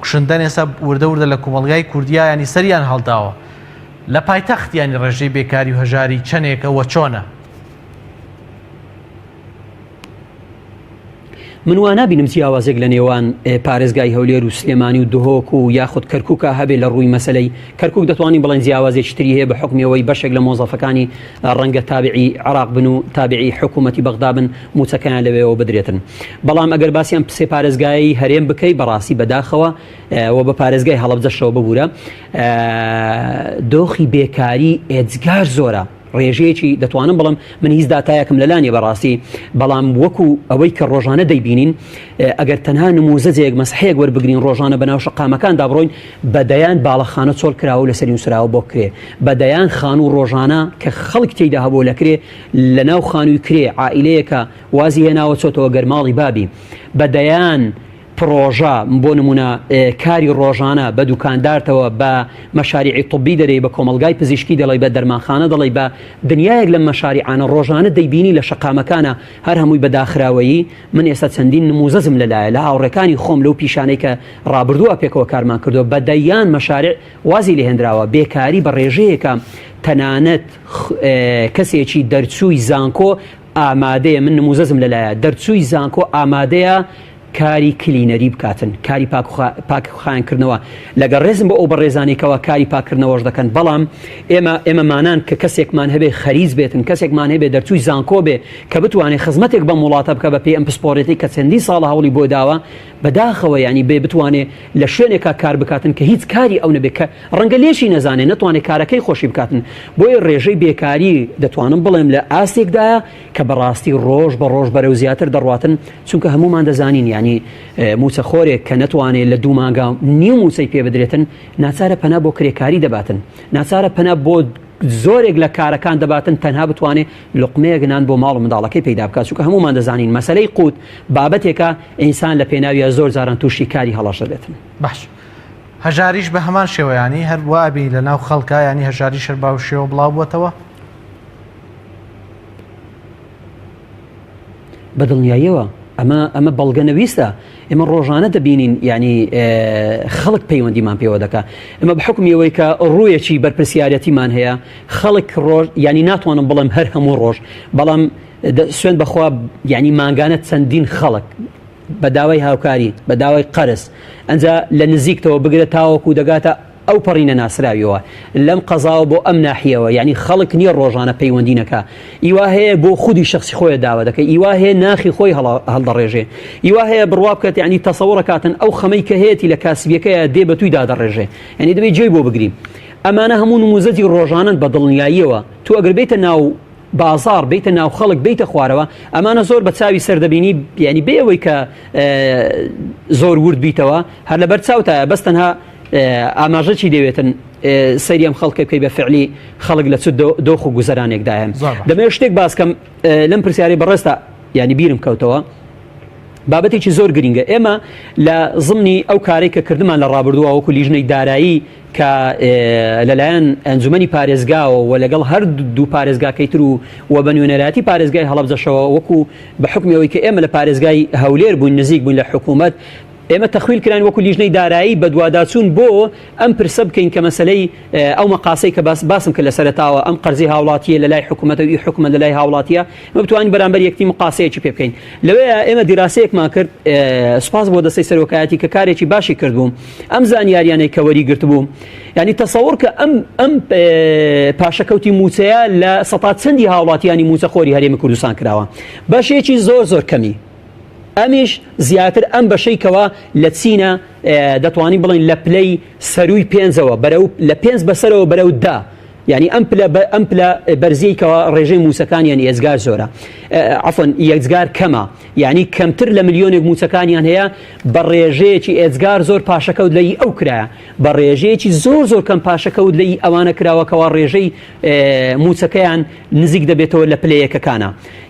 کوشندەن ئێستا وردە وردە لە کۆمەڵگای کوردیا ینی سەریان هەڵداوە لە پایتەخت ینی ڕێژەی بێکاری و هەژاری چەندێکە وە چۆنە؟ من وا نابینم جیاوازێک لە نێوان پارێزگای هەولێر و سلێمانی و دهۆک و یاخود کەرکووکا هەبێ لە ڕووی مەسلەی کەرکوک دەتوانین بڵێن جیاوازێکی تری هەیە بە حکمی ئەوەی بەشێک لە مۆزەفەکانی ڕەنگە تابعی عراق بن و تابعی حکوومەتی بەغدا بن موچەکەیان لەوێەوە بدرێتن بەڵام ئەگەر باسییان پسێ پارێزگای هەرێم بکەی بەڕاستی بەداخەوە و بە پارێزگای هەڵەبجەشەوە ببوورە دۆخی بێکاری ئێجگار زۆرە ڕێژەیەکی دەتوانم بڵێم من هیچ داتایەکم لەلا نیە بەڕاستی بەڵام وەکو ئەوەی کە ڕۆژانە دەیبینین ئەگەر تەنها نموزەجێک مەسحەیەک وەربگرین ڕۆژانە بەناو شەقامەکاندا بڕۆین بە دەیان باڵەخانە چۆڵ کراوە و لەسەری نووسراوە بۆ کرێ بە دەیان خانوو ڕۆژانە کە خەڵک تێیدا هەبوو لە کرێ لەناو خانووی کرێ عائیلەیەکە وازی هێناوە چۆتەوە گەرماڵی بابی بە دەیان پڕۆژە، بۆ نموونە کاری ڕۆژانە بە دوکاندارتەوە، بە مەشاریعی طبی دەرێی، بە کۆمەڵگای پزیشکی دەڵێی، بە دەرمانخانە دەڵێی، بە دنیایەک لەم مەشاریعانە ڕۆژانە دەیبینی لە شەقامەکانا هەر هەمووی بە داخراوەیی، من ئێستا چەندین نموزەجم لەلایە لە هاوڕێکانی خۆم لەو پیشانەی کە ڕابردووە پێکەوە کارمان کردووە بە دەیان مەشاریع وازی لێهێنراوە، بێکاری بە ڕێژەیەکە تەنانەت کەسێکی دەرچووی زانکۆ ئامادەیە، من نموزەجم لەلایە دەرچووی زانکۆ ئامادەیە کاری کلینەری بکاتن کاری پاک خایەن کردنەوە لەگەڵ ڕێزم بۆ ئەو بەڕێزانەی کەوا کاری پاکردنەوەش دەکەن بەڵام ئێمە ئێمە مانان کە کەسێکمان هەبێ خەریز بێتن کەسێکمان هەبێ دەرچووی زانکۆ بێ کە بتوانێت خزمەتێک بەم وڵاتە بکە بە پێی ئەم پسپۆڕێتی کە چەندین ساڵە هەوڵی بۆ داوە بەداخەوە ینی بێ بتوانێ لە شوێنێکا کار بکاتن کە هیچ کاری ئەو نەبێ کە ڕەنگە لێشی نەزانێ نەتوانێت کارەکەی خۆشی بکاتن بۆیە ڕێژەی بێکاری دەتوانم بڵێم لە ئاستێکدایە کە بەڕاستی ڕۆژ بە ڕۆژ بەرەو زیاتر دەڕواتن چونکە هەموومان دەزانین یانی موچە خۆرێک کە نەتوانێت لە دوو مانگا نیو موچەی پێ بدرێتن ناچارە پەنا بۆ کرێکاری دەباتن ناچارە پەنا بۆ زۆرێک لە کارەکان دەباتن تەنها بتوانێت لقمەیەک نان بۆ ماڵ و منداڵەکەی پەیدا بکات چونکە هەموومان دەزانین مەسەلەی قوت بابەتێکە ئینسان لە پێناویە زۆر جاران تووشی کاری هەڵەش دەبێتن. باش هەژاریش بە هەمان شێوە یانی هەر وابی لە ناو خەڵکا یانی هەژاریش هەر باو شێوە بڵاو بووەتەوە؟ بە دڵنیاییەوە ئەمە ئەمە بەڵگە نەویستە ئێمە ڕۆژانە دەبینین ینی خەڵک پەیوەندیمان پێوە دەکا ئەمە بە حکمی ئەوەی کە ڕوویەکی بەرپرسیارەتیمان هەیە خەڵک ڕۆژ ینی ناتوانم بڵێم هەر هەموو ڕۆژ بەڵام سوێن بەخوا ینی مانگانە چەندین خەڵک بە داوای هاوکاری بە داوای قەرز ئەجا لە نزیکتەوە بگرە تاوەکو دەگاتە ئەو پەڕی نەناسراویەوە لەم قەزاوە بۆ ئەم ناحیەوە یانی خەڵک نیە ڕۆژانە پەیوەندی نەکا ئیوا هەیە بۆ خودی شخصی خۆی داوا دەکەی ئیوا هەیە ناخی خۆی هەڵدەڕێژێ ئیوا هەیە بڕوا بکات یانی تەسەوڕەکاتن ئەو خەمەی کە هەیەتی لە کاسبیەکەیە دێ بە توی دادەڕێژێ یانی دەبێ جێی بۆ بگری ئەمانە هەموو نموزەجی ڕۆژانەن بە دڵنیاییەوە تو ئەگەر بێتە ناو بازاڕ بیتە ناو خەڵک بیتە خوارەوە ئەمانە زۆر بە چاوی سەر دەبینی یعنی بێ ئەوەی کە زۆر ورد بیتەوە هەر لەبەر چاوتایە بەس تەنها ئاماژە چی دەوێتن سەیری ئەم خەڵکە بکەی بە فعلی خەڵک لە چ دۆخ و گوزەرانێکدایە دەمەوێت شتێک باسکەم لەم پرسیاری بەڕێزتا یعنی بیرم کەوتەوە. بابەتێکی زۆر گرینگە ئێمە لە زمنی ئەو کارێک کە کردمان لە ڕابردووە وەکو لیژنەی دارایی کە لەلایەن ئەنجومەنی پارێزگاوە و لەگەڵ هەر دوو پارێزگاکەی تر و و بە نوێنەرایەتی پارێزگای هەڵەبجەشەوە وەکو بە حکمی ئەوەی کە ئێمە لە پارێزگای هەولێر بووین نزیک بووین لە حکوومەت ئێمە تەخویل کراین وەکو لیژنەی دارایی بەدواداچوون بۆ ئەم پرسە بکەین کە مەسەلەی ئەو مەقاسەی کە باس باسم کرد لە سەرەتاوە ئەم قەرزی هاوڵاتیە لە لای حکوومەتە و ئی حکومەت لە لای هاوڵاتیە ئێمە بتوانین بەرامبەر یەکتی مقاسەیەکی پێ بکەین لەوێ ئێمە دیراسەیەکمان کرد سوپاس بۆ دەستەی سەرۆکایەتی کە کارێکی باشی کردبوو ئەم زانیاریانەی کە وەری گرتبوو یعنی تەسەوڕ کە ئەم ئەم پاشەکەوتی موچەیە لە سەتا چەندی هاوڵاتیانی موچەخۆری هەرێمی کوردستان کراوە بەشێکی زۆر زۆر کەمی ئەمیش زیاتر ئەم بەشەی کەوا لە چینە دەتوانین بڵێین لە پلەی سەرووی پێنجەوە بەرەو لە پێنج بەسەرەوە بەرەو دا یعنی ئەم پلە ئەم پلە بەرزیی کەوا ڕێژەی موچەکانیان ئێجگار زۆرە عفوا یەکجگار کەمە یعنی کەمتر لە ملیۆنێک موچەکانیان هەیە بە ڕێژەیەکی ئێجگار زۆر پاشەکەوت لە ئەو کرایە بە ڕێژەیەکی زۆر زۆر کەم پاشەکەوت لە ئەوانە کراوە کەوا ڕێژەی موچەکەیان نزیک دەبێتەوە لە پلەیەکەکانە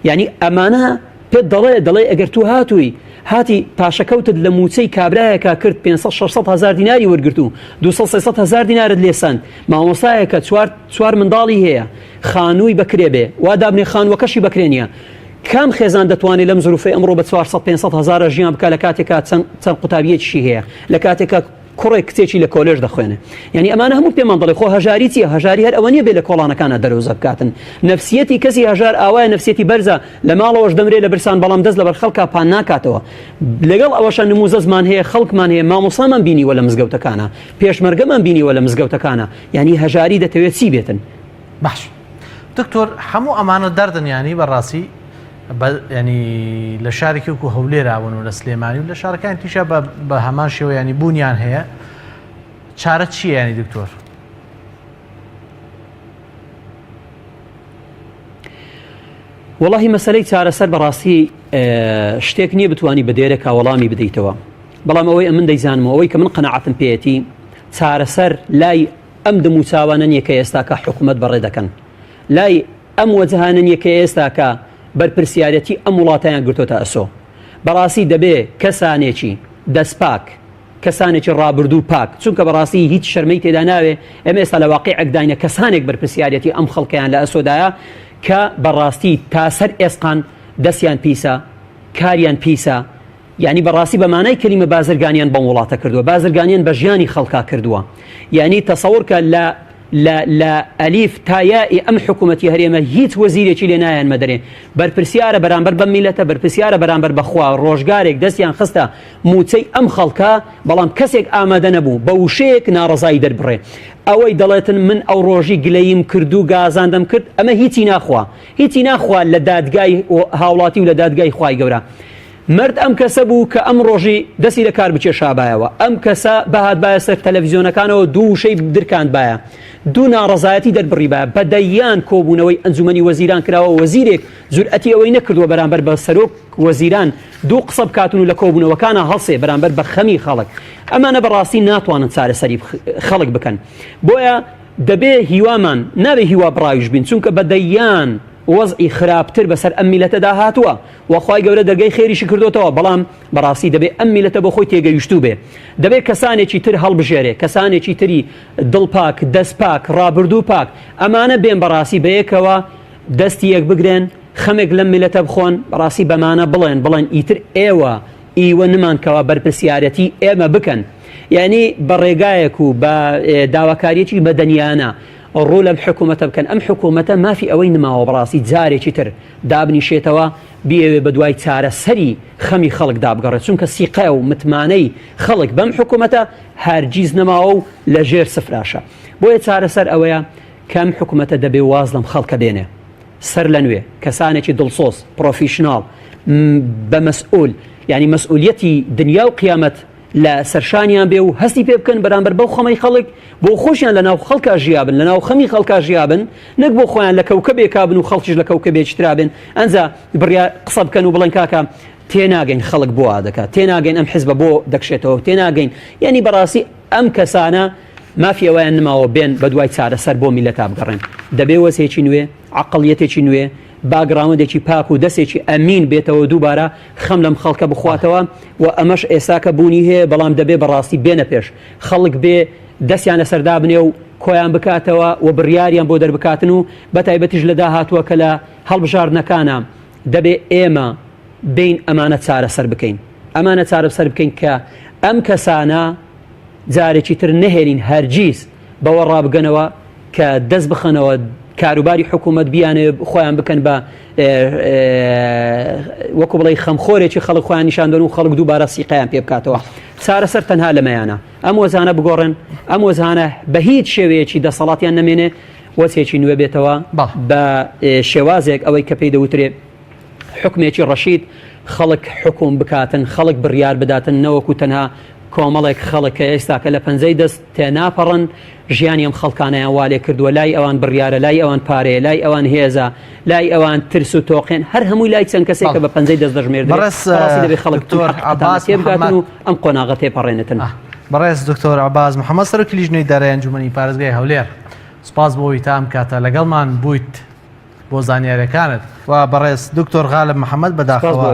یعنی ئەمانە پێت دەڵێ دەڵێ ئەگەر تو هاتووی هاتی پاشەکەوتت لە مووچەی کابرایەکا کرد 500 600 هەزار دیناری وەرگرت و 200 300 هەزار دینارت لێ سەند مامۆستایەکە چوار چوار منداڵی هەیە خانووی بەکرێ بێ وا دابنێ خانووەکەشی بەکرێ نییە کام خێزان دەتوانێت لەم زروفەی ئەمڕۆ بە 400 500 هەزارە ژیان بکا لە کاتێکا چەند چەند قوتابیەکیشی هەیە لە کاتێکا کوڕێک کچێکی لە کۆلێژ دەخوێنێ یعنی ئەمانە هەموو پێمان دەڵێ خۆ هەژاری چییە هەژاری هەر ئەوە نییە بێ لە کۆڵانەکانە دەرۆزە بکاتن نفسیەتی کەسی هەژار ئاوایە نفسیەتی بەرزە لە ماڵەوەش دەمرێ لە برسان بەڵام دەست لەبەر خەڵکا پان ناکاتەوە لەگەڵ ئەوەشە نموزەزمان هەیە خەڵکمان هەیە مامۆسامان بینیوە لە مزگەوتەکانە پێشمەرگەمان بینیوە لە مزگەوتەکانە یعنی هەژاری دەتەوێت چی بێتن باش دکتۆر هەموو ئەمانە دەردن ینی بەڕاستی ینی لە شارێکی وەکو هەولێرا بوون و لە سلێمانی و لە شارەکانی تیشا بە هەمان شێوە ینی بوونیان هەیە چارە چییە ینی دکتۆر؟ وەڵاهی مەسەلەی چارەسەر بەڕاستی شتێک نییە بتانی بە دێرێکا وەڵامی بدەیتەوە بەڵام ئەوەی ئەمن دەیزانم ئەوەی کە من قەنەعاتم پێیەتی چارەسەر لای ئەم دەموچاوانە نییە کە ئێستاکە حکوومەت بەڕێ دەکەن لای ئەم وەجهانە نیە کە ئێستاکە بەرپرسیارەتی ئەم وڵاتەیان گرتۆتە ئەسۆ. بەڕاستی دەبێ کەسانێکی دەست پاک، کەسانێکی ڕابردوو پاک، چونکە بەڕاستی هیچ شەرمەی تێدا ناوێ، ئێمە ئێستا لە واقیعێکداینە کەسانێک بەرپرسیارەتی ئەم خەڵکەیان لە ئەسۆدایە کە بەڕاستی تا سەر ئێسقان دەستیان پیسە، کاریان پیسە، یانی بەڕاستی بە مانای کەلیمە بازرگانیان بەم وڵاتە کردووە بازرگانیان بە ژیانی خەڵکا کردووە یانی تەسەور کە لە لە لە ئەلیف تا یائی ئەم حکوومەتی هەرێمە هیچ وەزیرێکی لێ نایەنمە دەرێ بەرپرسیارە بەرامبەر بەم میلەتە بەرپرسیارە بەرامبەر بەخوا ڕۆژگارێک دەستیان خستە موچەی ئەم خەڵکە بەڵام کەسێک ئامادە نەبوو بە وشەیەک ناڕەزایی دەربڕێ ئەوەی دەڵێتن من ئەو ڕۆژی گلەییم کرد و گازاندەم کرد ئەمە هیچی ناخوا هیچی ناخوا لە دادگای هاوڵاتی و لە دادگای خوای گەورە مەرد ئەم کەسە بوو کە ئەم ڕۆژی دەستی لە کار بکێشابایەوە، ئەم کەسە بهاتبایە سەر تەلەفزیۆنەکانەوە دوو وشەی درکاندبایە، دوو ناڕەزایەتی دەربڕیبایە، بە دەیان کۆبوونەوەی ئەنجومەنی وەزیران کراوە وەزیرێک جورئەتی ئەوەی نەکردووە بەرامبەر بە سەرۆک وەزیران دوو قسە بکاتن و لە کۆبوونەوەکانا هەڵسێ بەرامبەر بە خەمی خەڵک. ئەمانە بەڕاستی ناتوانن چارەسەری خەڵک بکەن. بۆیە دەبێ هیوامان نابێ هیوا بڕاویش بین چونکە بە دەیان وەزعی خراپتر بەسەر ئەم میلەتەدا هاتووە وە خوای گەورە دەرگای خێریشی کردۆتەوە بەڵام بەڕاستی دەبێ ئەم میلەتە بۆ خۆی تێگەیشتوو بێ دەبێ کەسانێکی تر هەڵبژێرێ کەسانێکی تری دڵ پاک دەست پاک ڕابردوو پاک ئەمانە بێن بەڕاستی بەیەکەوە دەستی یەک بگرێن خەمێک لەم میلەتە بخۆن بەڕاستی بەمانە بڵێن بڵێن ئیتر ئێوە ئیوە نمان کەوا بەرپرسیارەتی ئێمە بکەن یعنی بە ڕێگایەک و بە داواکاریەکی مەدەنیانە ڕوو لەم حکوومەتە بکەن ئەم حکوومەتە مافی ئەوەی نماوە بەڕاستی جارێکی تر دابنیشێتەوە بیەوێ بەدوای چارەسەری خەمی خەڵکدا بگەڕێت چونکە سیقە و متمانەی خەڵک بەم حکوومەتە هەرگیز نەماوە و لە ژێر سفراشە بۆیە چارەسەر ئەوەیە کە ئەم حکوومەتە دەبێ واز لەم خەڵکە بێنێ سەر لە نوێ کەسانێکی دڵسۆز professional بە مەسئول یعنی مەسئولیەتی دنیا و قیامەت لە سەرشانیان بێ و هەستی پێ بکەن بەرامبەر بەو خەمەی خەڵک بۆ خۆشیان لە ناو خەڵکا ژیابن لە ناو خەمی خەڵکا ژیابن نەک بۆ خۆیان لە کەوکەبێکا بن و خەڵکیش لە کەوکەبێکی ترا بن ئەنجا بڕیا قسە بکەن و بڵێن کاکە تێناگەین خەڵک بۆ وا دەکات تێناگەین ئەم حزبە بۆ دەکشێتەوە تێناگەین یعنی بەڕاستی ئەم کەسانە مافی ئەوەیان نماوە بێن بە دوای چارەسەر بۆ میلەتا بگەڕێن دەبێ وەزێکی نوێ عقلیەتێکی نوێ. background ێکی پاک و دەسێکی ئەمین بێتەوە دووبارە خەم لەم خەڵکە بخواتەوە و ئەمەش ئێستاکە بوونی هەیە بەڵام دەبێ بەڕاستی بێنە پێش خەڵک بێ دەستیان لەسەر دابنێ و کۆیان بکاتەوە و بڕیاریان بۆ دەربکاتن و بەتایبەتیش لە داهاتووە کە لە هەڵبژاردنەکانە دەبێ ئێمە بێین ئەمانە چارەسەر بکەین ئەمانە چارەسەر بکەین کە ئەم کەسانە جارێکی تر نەهێنین هەرگیز بەوە ڕابگەنەوە کە دەست بخەنەوە کاروباری حکوومەت بیانێ خۆیان بکەن بە وەکو بڵێ خەمخۆرێکی خەڵک خۆیان نیشاندن و خەڵک دووبارە سیقیان پێ بکاتەوە چارەسەر تەنها لەمەیانە ئەم وەزانە بگۆڕن ئەم وەزانە بە هیچ شێوەیەکی دەسەڵاتیان نەمێنێ وەچێکی نوێ بێتەوە بە شێوازێک ئەوەی کە پێی دەوترێ حوکمێکی ڕەشید خەڵک حوکم بکاتن خەڵک بڕیار بداتن نەوەکو تەنها کۆمەڵێک خەڵک کە ئێستاکە لە پەنجەی دەست تێناپەڕن ژیانی ئەم خەڵکانەیان وا لێ کردووە لای ئەوان بڕیارە لای ئەوان پارەیە لای ئەوان هێزە لای ئەوان ترس و تۆقێن هەر هەمووی لای چەند کەسێک کە بە پەنجەی دەست دەژمێردرێت بەڕێز بەڕاستی دەبێ خەڵک دکتۆر عەباس تێبگاتن محەممەد و ئەم قۆناغە تێپەڕێنێتن. بەڕێز دکتۆر عەباس محەممەد سەرۆکی لیژنەی دارایی ئەنجومەنی پارێزگای هەولێر سوپاس بۆ ئەوەی تا ئەم کاتە لەگەڵمان بوویت. بۆ زانیاریەکانت. و بەڕێز دکتۆر غالب محمد بەداخەوە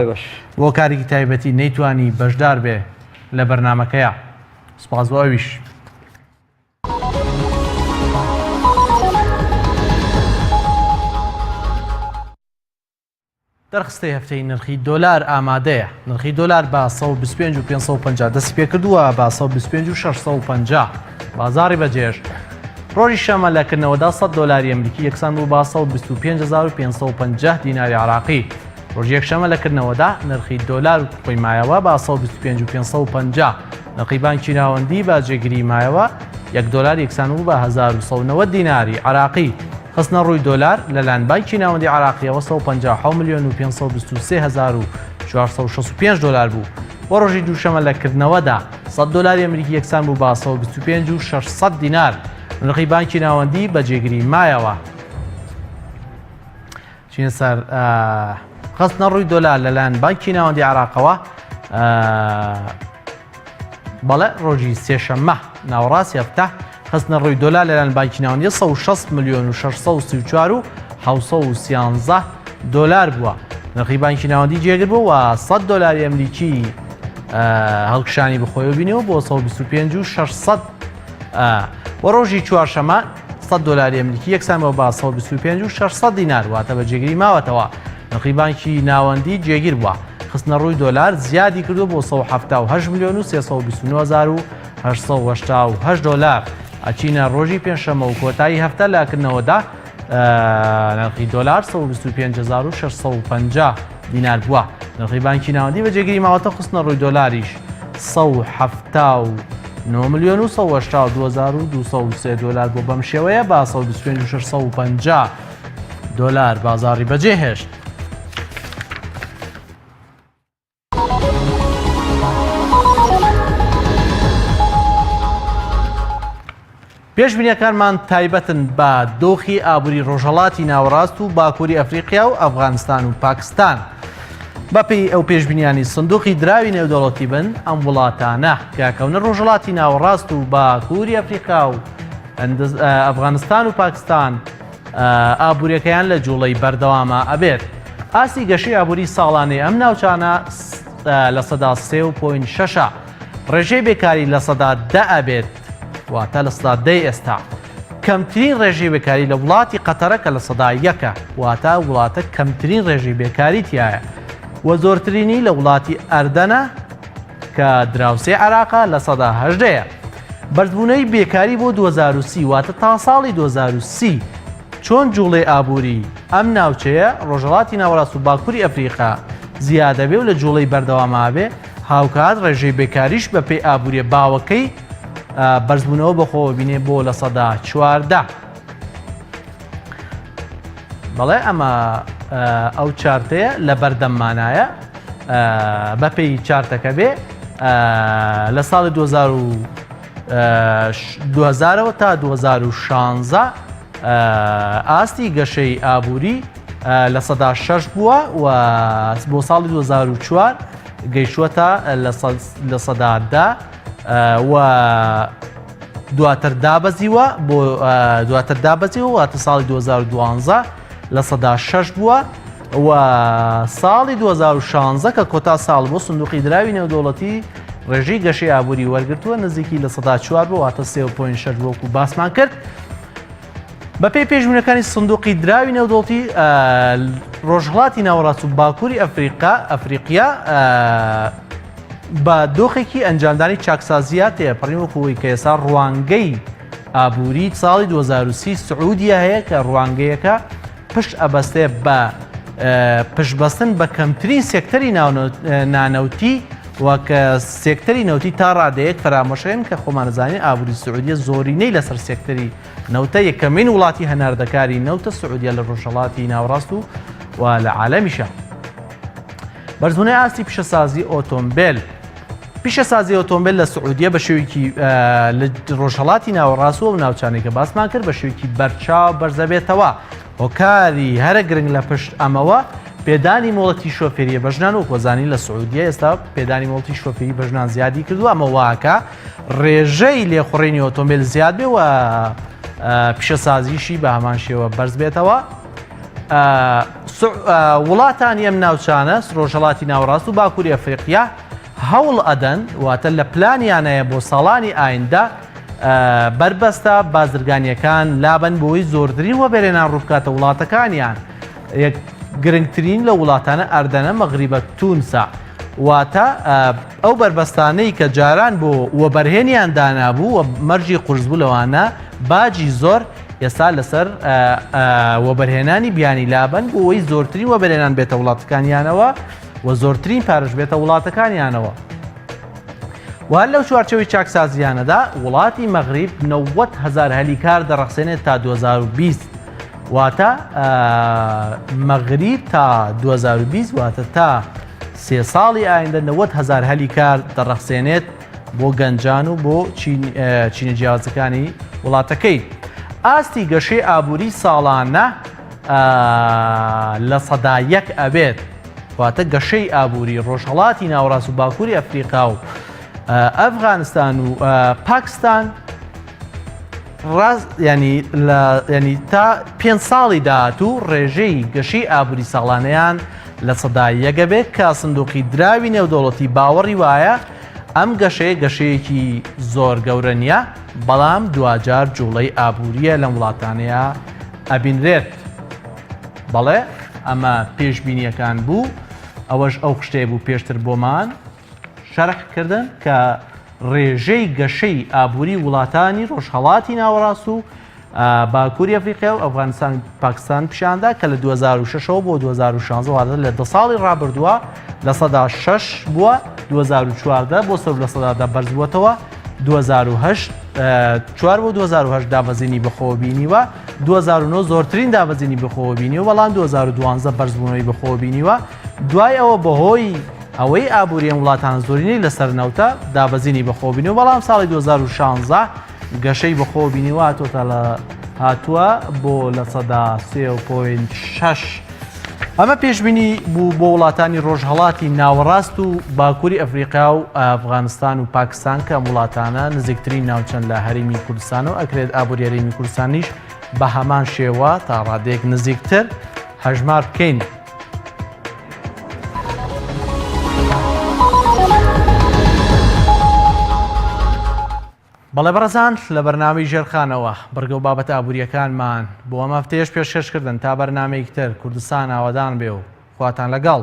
بۆ کارێکی تایبەتی نەیتوانی بەشدار بێ لە بەرنامەکەیا سوپاس بۆ ئەویش. دەرخستەی هەفتەی نرخی دۆلار ئامادەیە. نرخی دۆلار بە 125 و 550 دەستی پێکردووە بە 125 و 650 بازاڕی بەجێش. ڕۆژی شەممە لە کردنەوەدا 100 دۆلاری ئەمریکی یەکسان بوو بە 125550 دیناری عراقی. ڕۆژی یەکشەممە لە کردنەوەدا نرخی دۆلار خۆی مایەوە بە 125 و 550 نرخی بانکی ناوەندی بە جێگیری مایەوە یەک دۆلار یەکسان بوو بە 1190 دیناری عراقی. خستنە ڕووی دۆلار لەلایەن بانکی ناوەندی عێراقیەوە 157 ملیۆن و 523 هەزار و 465 دۆلار بوو و ڕۆژی دووشەمە لە کردنەوەدا 100 دۆلاری ئەمریکی یەکسان بوو بە 125 و 600 دینار نرخی بانکی ناوەندی بە جێگری مایەوە. چینە سەر خستنە ڕووی دۆلار لەلایەن بانکی ناوەندی عێراقەوە بەڵێ ڕۆژی سێشەممە ناوەڕاستی هەفتە خستنە ڕووی دۆلار لەلایەن بانکی ناوەندی 160 ملیۆن و 634 و 713 دۆلار بووە نرخی بانکی ناوەندی جێگر بوو و 100 دۆلاری ئەمریکی هەڵکشانی بخۆیەوە بینەوە بۆ 125 و 600 و ڕۆژی چوارشەمە 100 دۆلاری ئەمریکی یەکسان بە بە 125 و 600 دینار واتە بە جێگیری ماوەتەوە نرخی بانکی ناوەندی جێگیر بووە خستنەڕووی دۆلار زیادی کردووە بۆ 178 ملیۆن و 329 هەزار و 888 دۆلار. ئەچینە ڕۆژی پێنجشەممە و کۆتایی هەفتە لە کردنەوەدا نرخی دۆلار 125650 دینار بووە. نرخی بانکی ناوەندی بە جێگیری ماوەتە خستنە ڕووی دۆلاریش 179 ملیۆن و 182 دۆلار بۆ بەم شێوەیە بە 125 دۆلار بازاڕی بەجێهێشت. پێشبینیەکانمان تایبەتن بە دۆخی ئابووری ڕۆژهەڵاتی ناوەڕاست و باکووری ئەفریقیا و ئەفغانستان و پاکستان. بەپێی ئەو پێشبینیانی سندوقی دراوی نێودەوڵەتی بن ئەم وڵاتانە کە کەونە ڕۆژهەڵاتی ناوەڕاست و باکووری ئەفریقا و ئەفغانستان و پاکستان ئابووریەکەیان لە جوڵەی بەردەوامە ئەبێت. ئاستی گەشەی ئابووری ساڵانەی ئەم ناوچانە 3.6%ە. ڕێژەی بێکاری 10% ئەبێت واتە 10% ئێستا. کەمترین ڕێژەی بێکاری لە وڵاتی قەتەرە کە 1%ە واتە وڵاتە کەمترین ڕێژەی بێکاری تایە و زۆرترینی لە وڵاتی ئەردەنە کە دراوسێی عێراقە 18%ە. بەرزبوونەوەی بێکاری بۆ 2030 واتە تا ساڵی 2030 چۆن جوڵەی ئابووری ئەم ناوچەیە ڕۆژهەڵاتی ناوەڕاست و باکووری ئەفریقا زیادەبێ و لە جوڵەی بەردەوامابێ هاوکات ڕێژەی بێکاریش بەپێی ئابووریە باوەکەی بەرزبوونەوە بەخۆوە بینێ بۆ 14%. بەڵێ ئەمە ئەو chart ەیە لە بەردەممانایە بەپێی chart ەکە بێ لە ساڵی 2000ەوە تا 2016 ئاستی گەشەی ئابووری 6% بووە و بۆ ساڵی 2004 گەیشتووەتە 10% و دواتر دابەزیوە بۆ دواتر دابەزیوە واتە ساڵی 2012. 6% بووە و ساڵی 2016 کە کۆتا ساڵ بۆ سندوقی دراوی نێودەوڵەتی ڕێژەی گەشەی ئابووری وەرگتووە نزیکی 4% بۆ واتە 3.6 وەکو باسمان کرد. بەپێی پێشبینەکانی سندوقی دراوی نێودەوڵەتی ڕۆژهەڵاتی ناوەڕاست و باکووری ئەفریقا ئەفریقیا بە دۆخێکی ئەنجامدانی چاکسازیە تێپەڕین وەکوی کە ئێستا ڕوانگەی ئابووری ساڵی 2030 سعودیە هەیە کە ڕوانگەیەکە پشت ئەبەستێ بە پشتبەستن بە کەمترین سێکتەری نانەوتی وەک سێکتەری نەوتی تا ڕادەیەک فەرامۆشەکەن کە خۆمانەزانین ئابووری سعودیە زۆرینەی لەسەر سێکتەری نەوتە یەکەمین وڵاتی هەناردەکاری نەوتە سعودیە لە ڕۆژهەڵاتی ناوەڕاست و و لە عالەمیشە. بەرزبوونەوەی ئاستی پیشەسازی ئۆتۆمبێل پیشەسازی ئۆتۆمبیل لە سعودیە بە شێوەیەکی لە ڕۆژهەڵاتی ناوەڕاست و ناوچانێک کە باسمان کرد بە شێوەیەکی بەرچاو بەرزەبێتەوە هۆکاری هەرە گرنگ لە پشت ئەمەوە پێدانی مۆڵەتی شۆفێریە بە ژنان وەکو زانین لە سعودیە ئێستا پێدانی مۆڵەتی شۆفێری بە ژنان زیادی کردووە ئەمە واکە ڕێژەی لێخوڕینی ئۆتۆمبیل زیاد بێ و پیشەسازیشی بە هەمان شێوە بەرز بێتەوە. وڵاتانی ئەم ناوچانە ڕۆژهەڵاتی ناوەڕاست و باکووری ئەفریقیا هەوڵ ئەدەن واتە لە پلانیانەیە بۆ ساڵانی ئایندە بەربەستە بازرگانیەکان لابەن بۆی زۆرترین وەبەرهێنان ڕووبکاتە وڵاتەکانیان یەک گرنگترین لە وڵاتانە ئەردەنە مەغریبە تونسە واتە ئەو بەربەستانەی کە جاران بۆ وەبەرهێنیان دانابوو و مەرجی قورس بوو لەوانە باجی زۆر ئێستا لەسەر وەبەرهێنانی بیانی لابەن بۆ ئەوەی زۆرترین وەبەرهێنان بێتە وڵاتەکانیانەوە و زۆرترین پارەش بێتە وڵاتەکانیانەوە. و هەر لەو چوارچەوەی چاکسازیانەدا وڵاتی مەغریب 90 هزار هەلی کار دەڕەخسێنێت تا 2020 واتە مەغریب تا 2020 واتە تا سێ ساڵی ئایندە 90 هزار هەلی کار دەڕەخسێنێت بۆ گەنجان و بۆ چینە جیاوازەکانی وڵاتەکەی. ئاستی گەشەی ئابووری ساڵانە 1% ئەبێت واتە گەشەی ئابووری ڕۆژهەڵاتی ناوەڕاست و باکووری ئەفریقا و ئەفغانستان و پاکستان ڕاست ینی لە ینی تا پێ ساڵی داهاتوو ڕێژەی گەشەی ئابووری ساڵانەیان 1% بێت کە سندوقی دراوی نێودەوڵەتی باوەڕی وایە ئەم گەشەیە گەشەیەکی زۆر گەورە نییە بەڵام دواجار جوڵەی ئابووریە لەم وڵاتانەیە ئەبینرێت. بەڵێ ئەمە پێشبینیەکان بوو ئەوەش ئەو خشتەیە بوو پێشتر بۆمان شەرح کردن کە ڕێژەی گەشەی ئابووری وڵاتانی ڕۆژهەڵاتی ناوەڕاست و باکووری ئەفریقیا و ئەفغانستان پاکستان پیشاندا کە لە 2006ەوە بۆ 2016 واتە لە دە ساڵی ڕابردووە 6% بووە 2014 بۆ سەر 10% بەرزبووەتەوە 2008 4 بۆ 2008 دابەزینی بەخۆوە بینیوە 2009 زۆرترین دابەزینی بەخۆوە بینیوە بەڵام 2012 بەرزبوونەوەی بەخۆوە بینیوە دوای ئەوە بەهۆی ئەوەی ئابووری ئەم وڵاتانە زۆرینەی لەسەر نەوتە دابەزینی بەخۆوە بینیوە بەڵام ساڵی 2016 گەشەی بەخۆوە بینیوە هاتووەتە لە هاتووە بۆ 3.6%. ئەمە پێشبینی بوو بۆ وڵاتانی ڕۆژهەڵاتی ناوەڕاست و باکووری ئەفریقا و ئەفغانستان و پاکستان کە ئەم وڵاتانە نزیکترین ناوچەن لە هەرێمی کوردستان و ئەکرێت ئابووری هەرێمی کوردستانیش بە هەمان شێوە تا ڕادەیەک نزیکتر هەژمار بکەین. بەڵێ بەڕێزان لە بەرنامەی ژێرخانەوە بڕگە و بابەتە ئابوورییەکانمان بۆ ئەم هەفتەیەش پێشکەش کردن تا بەرنامەیەکی تر کوردستان ئاوەدان بێ و خواتان لەگەڵ.